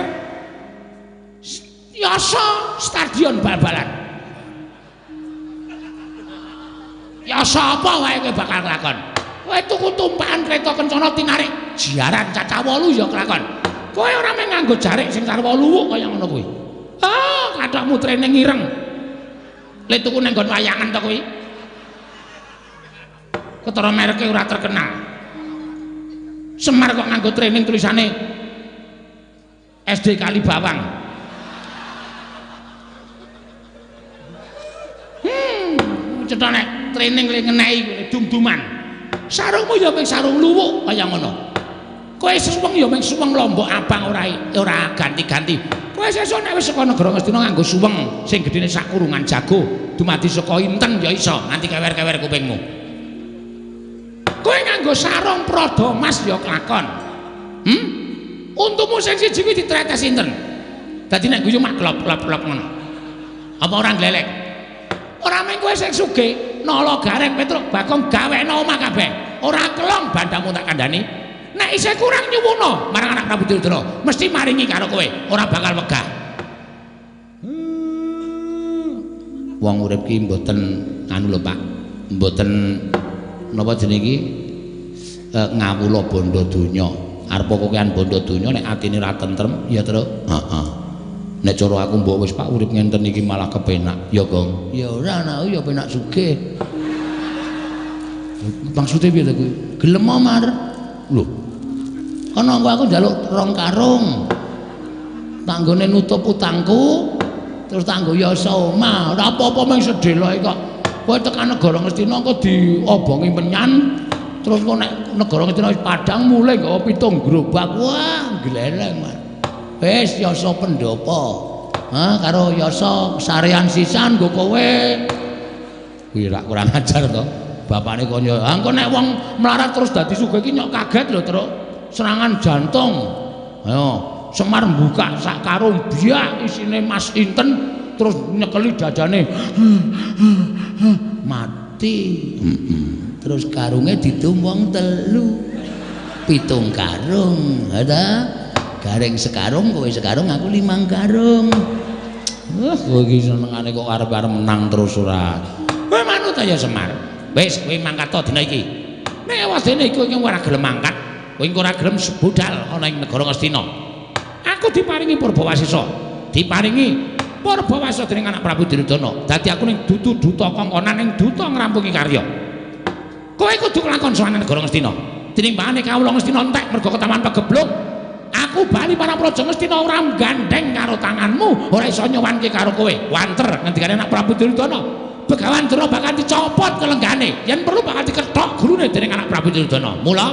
Yasa stadion bal-balan. Yasa apa wae kowe bakal kelakon? Kowe tuku tumpakan kereta kencana tinarik jaran cacah 8 ya kelakon. Kowe ora mung nganggo jarik sing sarwa luwuk kaya ngono kuwi. Ah, kathokmu training ireng. Le tuku nang nggon wayangan to kuwi. Ketara mereke ora terkenal. Semar kok nganggo training tulisane SD Kalibawang. Cetha nek training le ngenehi kuwi dum-duman. Sarungmu ya mung sarung luwuk kaya ngono. Kowe suweng ya mung suweng lombok abang ora ganti-ganti. Kowe sesuk nek wis saka negara Ngastina nganggo suweng sing gedene sak kurungan jago, dumadi saka inten ya iso nganti kewer-kewer kupingmu. Kowe nganggo sarung prada mas ya kelakon. Untumu sing siji kuwi ditretes inten. Dadi nek guyu mak klop-klop ngono. Apa ora glelek? Ora mung kowe sing sugih, Nala Gareng Petruk Bagong gawekno omah kabeh. Ora kelong bandamu tak kandhani. Nek isih kurang nyuwuna marang anak Prabu Duryudana, mesti maringi karo kowe, ora bakal wegah. Wong urip ki mboten anu lho Pak, mboten napa jenenge iki ngawula bondo donya. Arep kokean bondo donya nek atine ora tentrem ya, Truk. Heeh. Nek cara aku mbok wis Pak urip ngenten iki malah kepenak. Ya, Gong. Ya ora anakku ya penak sugih. Maksude piye to kuwi? Gelem Mar. Lho. Ana engko aku njaluk 2 karung. Tanggone nutup utangku, terus tanggo yasa omah. Ora apa-apa mung sedheloke kok. Kowe tekan negara Ngastina engko diobongi menyan, terus engko nek negara Ngastina wis padhang mulih nggawa 7 gerobak. Wah, gleleng, Mas. Wis yasa pendopo. Ha karo yasa sarean sisan nggo kowe. Kuwi rak kurang ajar to. Bapakne kon yo, engko nek wong melarat terus dadi sugih iki nyok kaget lho, Truk. Serangan jantung. Ayo, Semar buka sak karung biak isine Mas inten terus nyekeli dadane. Mati. Terus karunge didum wong 3. 7 karung. Ha ta? Gareng sekarung, kowe sekarung, aku 5 karung. Kowe iki senengane kok arep-arep menang terus ora. Kowe manut aja Semar. Wis kowe mangkat to dina iki. Nek wadene iku ora gelem mangkat, kowe ora gelem budal ana ing negara Ngastina. Aku diparingi Purbawasisa. Diparingi Purbawasisa dening anak Prabu Duryudana. Dadi aku ning dudu duta kongkonan ning duta ngrampungi karya. Kowe kudu nglakon sowan negara Ngastina. Tinimbangane kawula Ngastina entek mergo ketaman pegebluk. Aku bali marang Praja Ngastina ora gandeng karo tanganmu, ora iso nyowanke karo kowe. Wanter ngendikane anak Prabu Duryudana. Begawan Durna bakal dicopot kelenggane, yen perlu bakal dikethok gurune dening anak Prabu Duryudana. Mula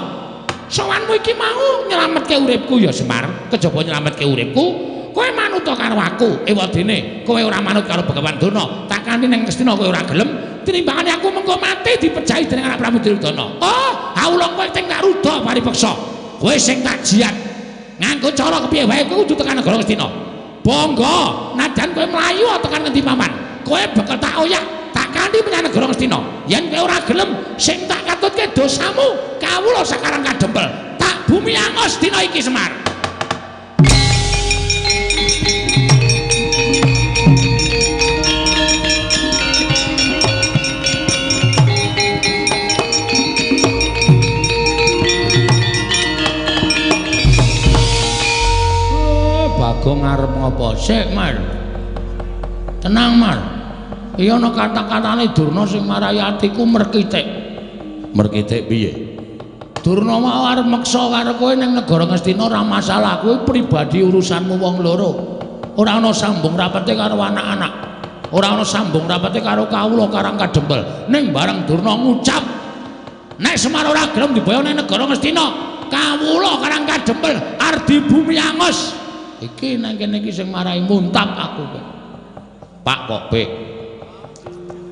sowanmu iki mau nyelametke uripku ya Semar, kejaba nyelametke uripku, kowe manut karo aku. Ewadene kowe ora manut karo Begawan Durna, tak kanthi ning Ngastina kowe ora gelem, tinimbangane aku mengko mati dipejahi dening anak Prabu Duryudana. Oh, awula kowe sing tak ruda paripeksa. Kowe sing tak jiat. Nganggo cara kepiye wae kowe kudu tekan negara Ngastina. Bangga, najan kowe mlayu tekan ngendi paman, kowe bakal tak oyak, tak kanthi menyang negara Ngastina. Yen kowe ora gelem, sing tak katutke dosamu, kawula sakarang kadempel. Tak bumi angos dina iki Semar. Bagong arep ngopo? Sik, Mar. Tenang, Mar. Iya ana kata-katane Durna sing marai atiku merkitik. Merkitik piye? Durna mau arep meksa karo kowe ning negara Ngastina ora masalah, kuwi pribadi urusanmu wong loro. Ora ana sambung rapete karo anak-anak. Ora ana sambung rapete karo kawula Karang Kadempel. Ning bareng Durna ngucap, nek Semar ora gelem diboyong ning negara Ngastina, kawula Karang Kadempel ardi bumi angos. Iki nang kene iki sing marai muntap aku kowe. Pak kok pek.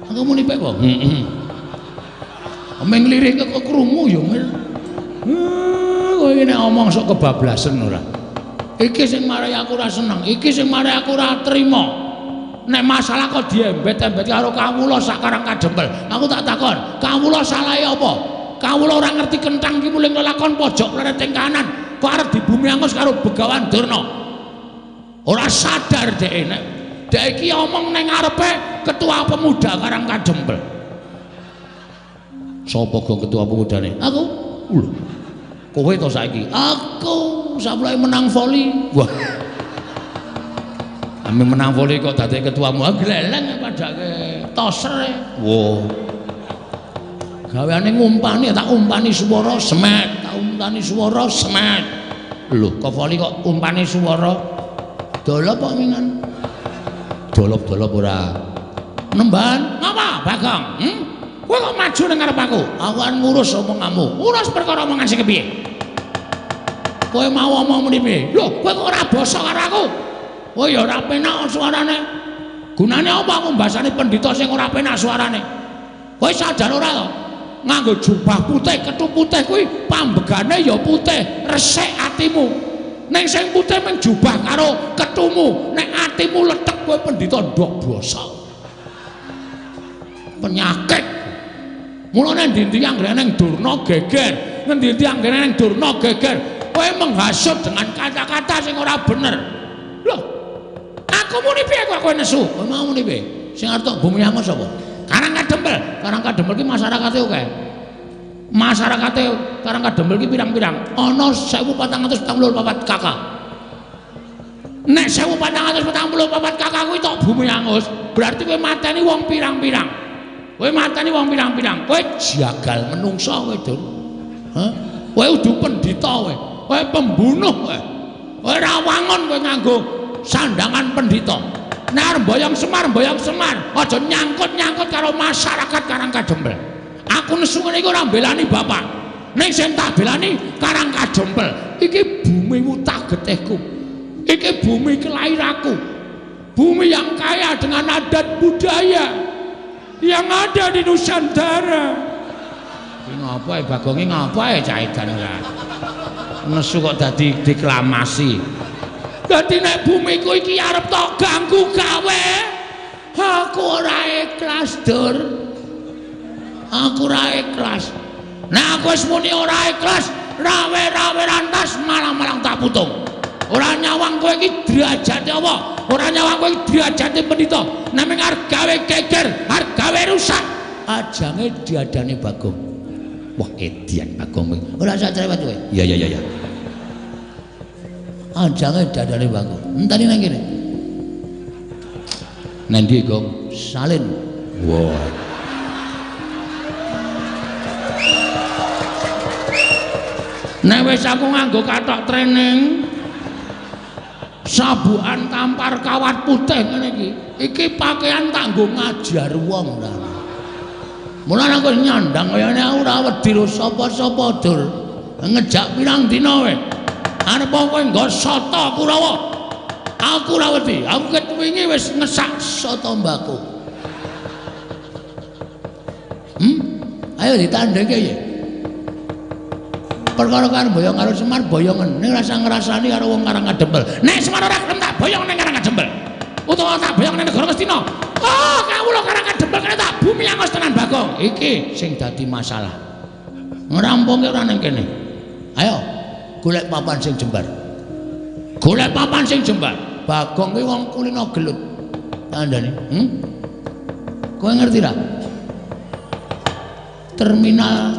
Aku muni pek kok. Heeh. Meng lirik kok krungu ya, Mir. Kowe iki nek omong sok kebablasen ora. Iki sing marai aku ora seneng, iki sing marai aku ora trima. Nek masalah kok diembet-embet karo kawula sakarang kadempel. Aku tak takon, kawula salahe apa? Kawula ora ngerti kenthang ki muling lelakon pojok plereting kanan, kok arep dibumi angus karo Begawan Durna. Ora sadar dhek nek dhek iki omong ning ngarepe ketua pemuda Karang Kadempel. Sapa gong ketua pemudane? Aku. Lho. Kowe to saiki? Aku saplake menang voli. Wah. Ame menang voli kok dadi ketuamu. Ah gleleng padake toser. Wah. Gaweane ngumpani, tak umpani swara semet, tak umpani swara semet. Lho, kok voli kok umpani swara? Dolop kok mingan. Dolop-dolop ora. Nemban, ngapa Bagong? Kowe kok maju ning ngarep aku? Aku arep ngurus omonganmu. Ngurus perkara omongan sing kepiye? Kowe mau omong muni piye? Lho, kowe kok ora basa karo aku? Kowe ya ora penak suarane. Gunane apa aku mbasani pendhita sing ora penak suarane? Kowe sadar ora to? Nganggo jubah putih, kethu putih kuwi pambegane ya putih, resik atimu. Ning sing putih mung jubah karo kethumu, nek atimu lethek kowe pendhita ndok basa. Penyakit. Mulane endi-endi anggere ning Durna geger, ngendi-endi anggere ning Durna geger, kowe menghasut dengan kata-kata sing ora bener. Lho, aku muni piye kok kowe nesu? Kowe mau muni piye? Sing arep tok bumi angus sapa? Karang Kadempel. Karang Kadempel ki masyarakate akeh. Masyarakate Karang Kadempel ki pirang-pirang? Ana 1444 KK. Nek 1444 KK kuwi tok bumi angus, berarti kowe mateni wong pirang-pirang. Kowe mateni wong pirang-pirang. Kowe jagal menungsa kowe, Dur. Hah? Kowe udu pendhita kowe. Kowe pembunuh kowe. Kowe ora wangun kowe nganggo sandangan pendhita. Nek arep mboyong Semar, mboyong Semar, aja nyangkut-nyangkut karo masyarakat Karang Kadempel. Aku nesu ngene iki ora mbelani bapak. Ning sing tak belani Karang Kadempel. Iki bumi wutah getihku. Iki bumi kelahiranku. Bumi yang kaya dengan adat budaya yang ada di Nusantara. Iki ngopo e Bagonge ngopo e cah edan ora. Nesu kok dadi deklamasi. Dadi nek bumiku iki arep tok ganggu gawe, aku ora ikhlas, Dur. Aku ora ikhlas. Nek aku wis muni ora ikhlas, rawe-rawe rantas malang-malang tak putung. Ora nyawang kowe iki derajate apa? Ora nyawang kowe iki derajate pendhita. Namung arep gawe geger, arep gawe rusak. Ajange diadane Bagong. Wah, edian Bagong kowe. Ora usah cerewet kowe. Iya iya iya. Ajange dadane Bagong. Enteni nang kene. Nang ndi, Gong? Salin. Wah. Nek wis aku nganggo kathok training, Sabukan tampar kawat putih ngene iki. Iki pakaian tak nggo ngajar wong ta. Mulane aku nyandang kayane aku ora wedi karo sapa-sapa dur. Ngejak pirang dina kowe. Arep kowe nggo soto Kurawa. Aku ora wedi. Aku ket wingi wis ngesak soto mbako. Ayo ditandhengke ya. Perkara karo boyong karo Semar boyongen ning rasa ngrasani karo wong Karang Kadempel. Nek Semar ora gelem tak boyong ning Karang Kadempel. Utawa tak boyong ning negara Ngastina. Oh, kawula Karang Kadempel kene tak bumi angos tenan Bagong. Iki sing dadi masalah. Ngrampunge ora ning kene. Ayo golek papan sing jembar. Golek papan sing jembar. Bagong kuwi wong kulino gelut. Kandhane. Kowe ngerti ra? Terminal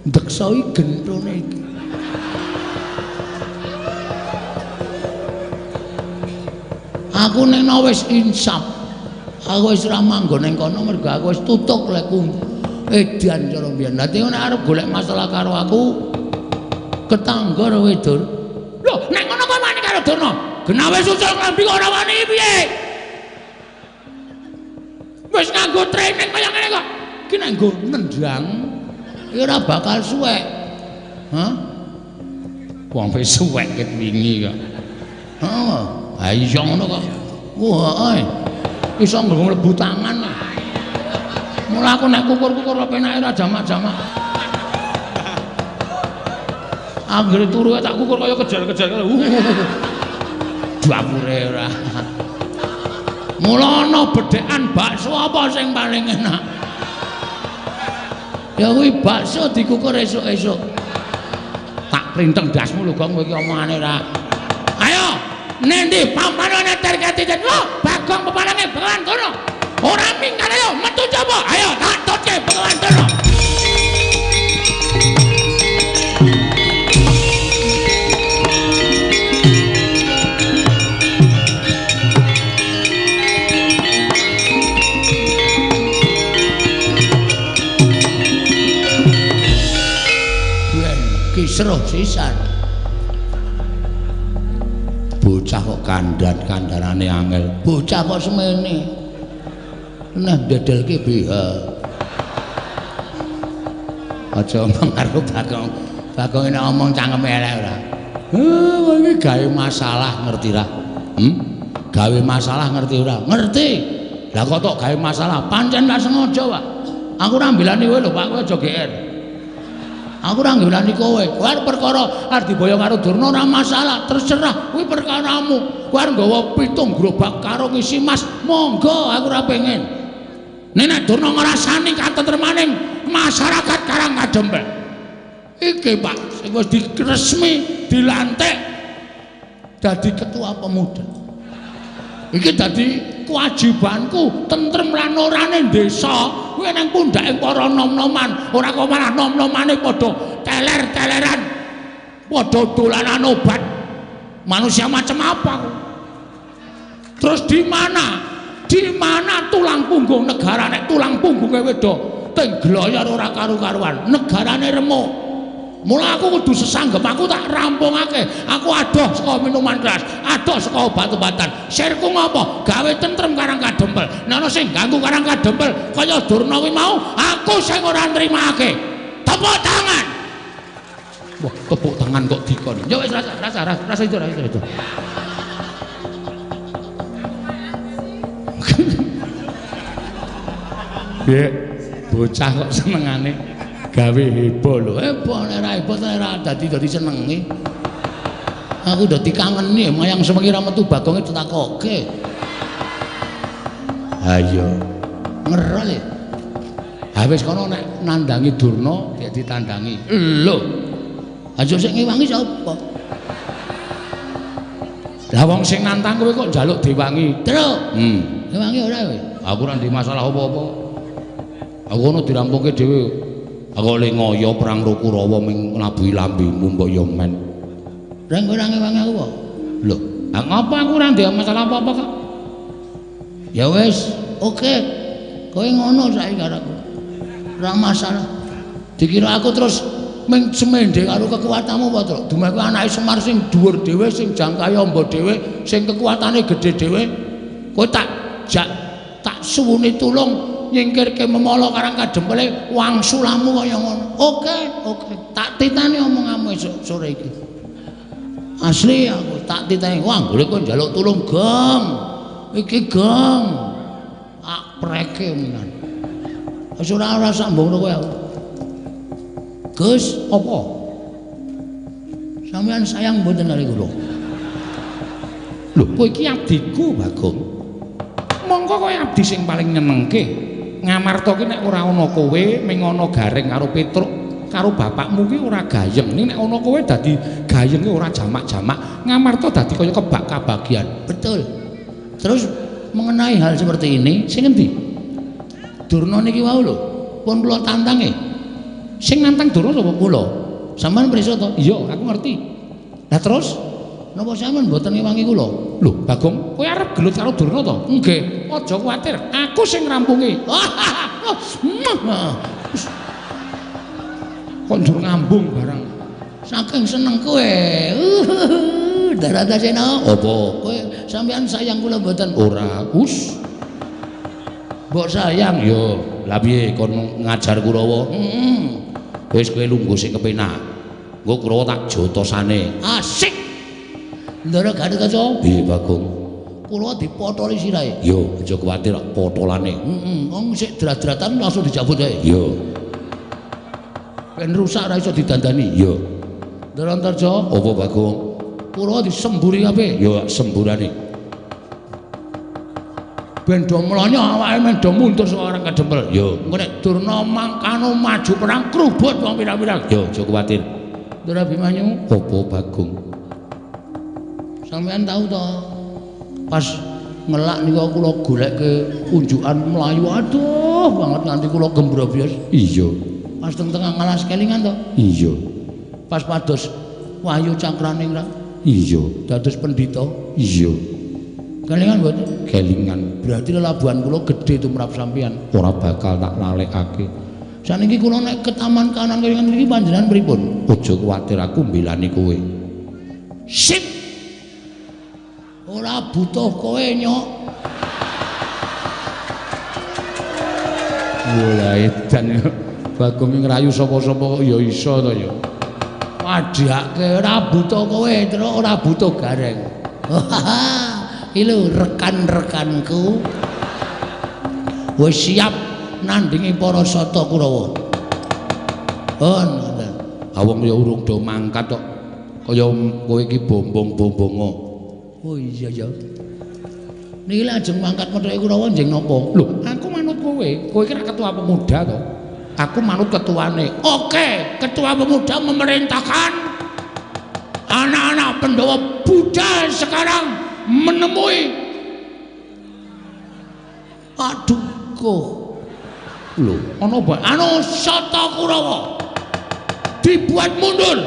Deksa iki genthone iki. Aku ning wis insaf. Aku wis ora manggon ning kono mergo aku wis tutuk lekku edan cara mbiyen. Dadi nek arep golek masalah karo aku ketangga kowe Dur. Lho, nek ngono kok wani karo Durna? Genah wis ucul klambi kok ora wani piye? Wis nganggo training kaya ngene kok. Iki nek nggo nendang ora bakal suwek. Hah? Wong wis suwek ket wingi kok. Heeh. Ha iya ngono kok. Wah, iso mlebu tangan. Mula aku nek kukur-kukur penake ora jamak-jamak. Anggere turu tak kukur kaya kejar-kejar. Dapure ora. Mula ana bedhekan bakso apa sing paling enak? Ya kuwi bakso dikukur esuk-esuk. Tak printeng dasmu lho Gong, kowe iki omongane ora. Ayo, nendi pampane terkati lho, Bagong peparange Begawan Durna. Ora minggat ayo metu coba. Ayo tak tutke Begawan Durna. Kisruh sisan. Bocah kok kandhan-kandhanane angel. Bocah kok semene. Nah dedelke BH. Aja omong karo Bagong. Bagong nek omong cangkeme elek ora. Heh, iki gawe masalah ngerti ra? Gawe masalah ngerti ora? Ngerti. Lah kok tok gawe masalah? Pancen ra sengaja, Pak. Aku ora mbelani kowe lho, Pak. Kowe aja GR. Aku ora ngelani kowe. Kowe arep perkara arep diboyong karo Durna ora masalah, terserah kuwi perkaramu. Kowe arep nggawa 7 gerobak karo ngisi mas, monggo aku ora pengen. Nek Durna ngrasani katentremaning masyarakat Karang Kadempel. Iki Pak, sing wis diresmi dilantik dadi ketua pemuda. Iki dadi kewajibanku tentrem lan orane desa. Kuwi nang pundhake para nom-noman, ora kok malah nom-nomane padha teler-teleran, padha dolanan obat. Manusia macam apa aku? Terus di mana? Di mana tulang punggung negara nek tulang punggunge wedo teng gloyor ora karu-karuan, negarane remuk. Mula aku kudu sesanggep, aku tak rampungake. Aku adoh saka minuman keras, adoh saka obat-obatan. Sirku ngopo? Gawe tentrem Karang Kadempel. Nek ana sing ganggu Karang Kadempel kaya Durna kuwi mau, aku sing ora nrimake. Tepuk tangan. Wah, tepuk tangan kok dikon. Ya wis rasa itu, rasa itu. Piye? Bocah kok senengane gawe heboh lho. Heboh nek ora heboh ora dadi senenge. Aku dadi kangeni mayang sewengi ra metu Bagonge ditakoke. Ha iya. Ngerol e. Ha wis kono nek nandangi Durna gek ditandangi. Lho. Aja sing ngewangi sapa? Lah wong sing nantang kowe kok njaluk diwangi. Truk. Ngewangi ora kowe? Aku ora ndek masalah apa-apa. Aku ono dirampungke dhewe. Aku le ngoyo perang karo Kurawa ming nglabuhi lambemu mbok yo men. Reng ora ngewangi aku apa? Lho, lha ngapa aku ora ndek masalah apa-apa kok? Ya wis, oke. Kowe ngono saiki karo aku. Ora masalah. Dikira aku terus ming semende karo kekuatanmu apa, Truk? Dumeh kuwi anake Semar sing dhuwur dhewe, sing jangkahe amba dhewe, sing kekuatane gedhe dhewe. Kowe tak jak tak suwuni tulung nyingkirke memala karang kadempele wangsulamu kaya ngono. Oke, oke. Tak titani omonganmu esuk sore iki. Asli aku tak titani. Wah, golek kowe njaluk tulung, Gong. Iki Gong. Tak preke omongan. Wis ora sambung kowe aku. Gus, apa? Sampeyan sayang mboten kali kula? Lho, kowe iki abdiku, Bagong. Mongko kowe abdi sing paling nyenengke. Ngamarta ki nek ora ana kowe, ming ana Gareng karo Petruk karo bapakmu ki ora gayeng. Ning nek ana kowe dadi gayenge ora jamak-jamak. Ngamarta dadi kaya kebak kabagian. Betul. Terus mengenai hal seperti ini, sing endi? Durna niki wau lho, pun kula tantange. Sing nantang Durna sapa? Kula. Sampeyan pirsa to? Iya, aku ngerti. Lah terus napa sampeyan mboten ngewangi kula? Lho, Bagong, kowe arep gelut karo Durna to? Nggih. Aja kuwatir, aku sing ngrampungi. Kok njur ngambung barang. Saking seneng kowe. Daratasena. Apa? Kowe sampeyan sayang kula mboten? Ora. Us. Mbok sayang yo. Lah piye kon ngajar Kurawa? Heeh. Wis kowe lungguh sing kepenak. Engko Kurawa tak jotosane. Asik. Ndara Gatotkaca. Piye, Bagong? Kula dipotoli sirahe. Yo, aja kuwatir potolane. Heeh, wong sik drat-dratan langsung dijabut ae. Yo. Ben rusak ora iso didandani. Yo. Ndara Antarja, apa Bagong? Kula disemburi kabeh. Yo, semburane. Ben do mlonyo awake men do mundur saka orang kadempel. Yo. Engko nek Durna mangkano maju perang krubut wong pirang-pirang. Yo, aja kuwatir. Ndara Abimanyu, apa Bagong? Sampeyan tahu to? Pas ngelak niku kula golekke unjukan mlayu aduh banget nganti kula gembrobyos. Iya. Pas teng tengah ngalas kelingan to? Iya. Pas pados Wahyu Cakraningrat. Iya. Dados pendhita. Iya. Kelingan mboten? Kelingan. Berarti lelabuhan kula gedhe tumrap sampeyan. Ora bakal tak lalekake. Saniki kula nek ke taman kanan kelingan niki panjenengan pripun? Aja kuwatir aku mbelani kowe. Sip. Ora butuh kowe nyok. Wah, edan. Bagong ngrayu sapa-sapa kok ya iso to ya. Padhake ora butuh kowe, terus ora butuh Gareng. Iki lho rekan-rekanku wis siap nandingi para Sata Kurawa. Oh, ngoten. Ha wong ya urung do mangkat kok. Kaya kowe iki bombong-bombongo. Oh iya ya. Niki lajeng mangkat methuke Kurawa njeng napa? Lho, aku manut kowe. Kowe iki ra ketua pemuda to. Aku manut ketuane. Oke, ketua pemuda memerintahkan anak-anak Pandhawa budal sekarang menemui. Aduh kok. Lho, ana apa? Anu Sata Kurawa. Dibuat mundur.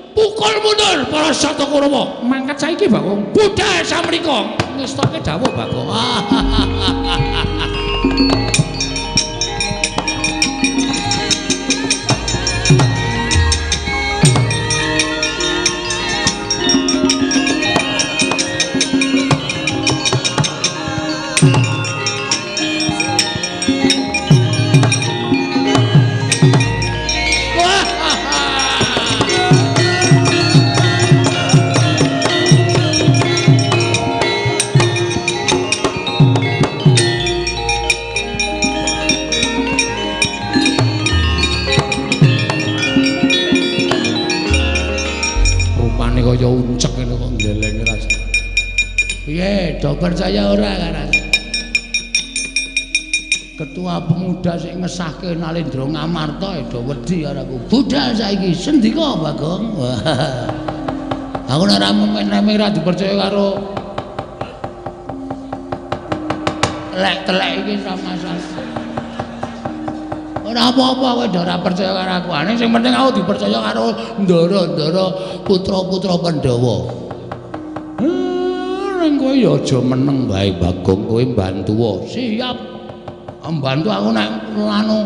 Pukul mundur para Sata Kurawa. Mangkat saiki, Bagong. Budal samrika. Ngestoke dawuh, Bagong. Kaya uncek ngene kok ndelenge rasa. Piye, do percaya ora karo? Ketua pemuda sing ngesahke Nalendra Ngamarta do wedi karo aku. Budal saiki sendika, Bagong. Aku nek ora remeh ora dipercaya karo telek-telek iki ora masalah. Ora apa-apa kowe ora percaya karo aku. Ane sing penting aku dipercaya karo ndara-ndara putra-putra Pandhawa. Ning kowe ya aja meneng wae Bagong, kowe mbantu. Siap. Mbantu aku nek anu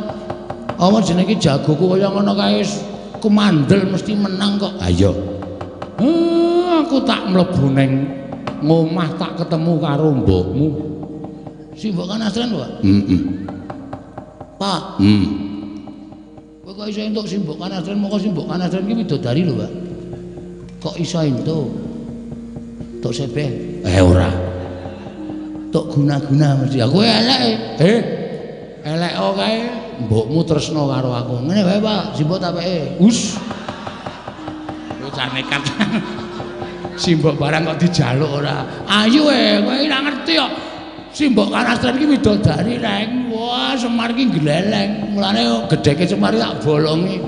apa jenenge jagoku kaya ngono kae Aku mandel mesti menang kok. Ayo. Aku tak mlebu ning ngomah tak ketemu karo mbokmu. Si mbok Kanastren, Pak? Heeh. Pak. Kowe kok iso entuk si mbok Kanastren, moko si mbok Kanastren ki widodari lho, Pak. Kok iso entuk? Tok sebeh? Ora. Tok guna-guna mesti. Aku elek. Elek kae mbokmu tresna karo aku. Ngene wae, Pak, si mbok tak peke. Us. Bocah nekat. Si mbok barang kok dijaluk ora. Ayu kowe ora ngerti kok. Si mbok Kanastren ki widodari reng. Wah, Semar ki gleleng. Mulane gedheke Semar tak bolongi.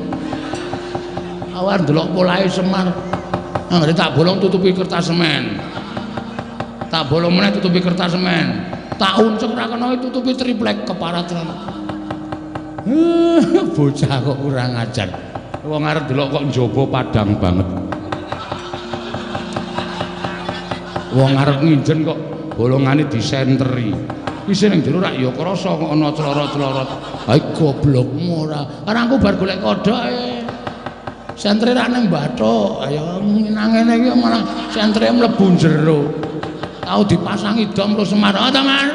Awar ndelok polahe Semar. Anggere tak bolong tutupi kertas semen. Tak bolong meneh tutupi kertas semen. Tak uncek ra kena tutupi triplek keparat. Bocah kok kurang ajar. Wong arep delok kok njaba padang banget. Wong arep nginjen kok bolongane disenteri. Isih ning jero rak ya krasa kok ana clorot-clorot. Ha goblokmu ora. Karangku bar golek kodhoke. Sentre rak ning bathuk. Ayo nang ngene iki malah sentre mlebu jero. Tau dipasangi dom terus Semar. Oh, Mar.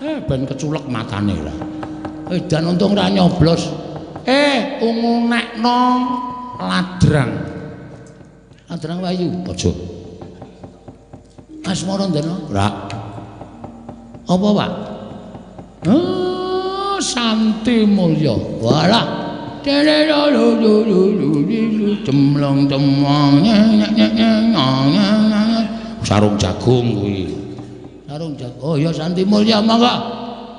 Ben keculek matane lah. Dan untung ora nyoblos. Ungu nekno ladrang. Ladrang Wayu. Aja. Asmarandana? Ora. Apa, Pak? Santi Mulya. Walah. Cemlong cemlong. Sarung jagung kuwi. Sarung jagung. Oh ya Santi Mulya monggo.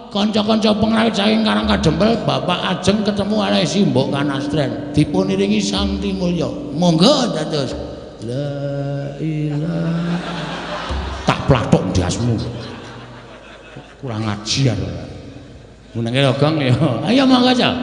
Kanca-kanca pengrawit saking Karang Kadempel, Bapak ajeng ketemu kalih si Mbok Kanastren. Dipun iringi Santi Mulya. Monggo dados. La ilaha. Tak plathok ndasmu. Kurang ajar. Menenge Gong ya. Ayo monggo, Cak.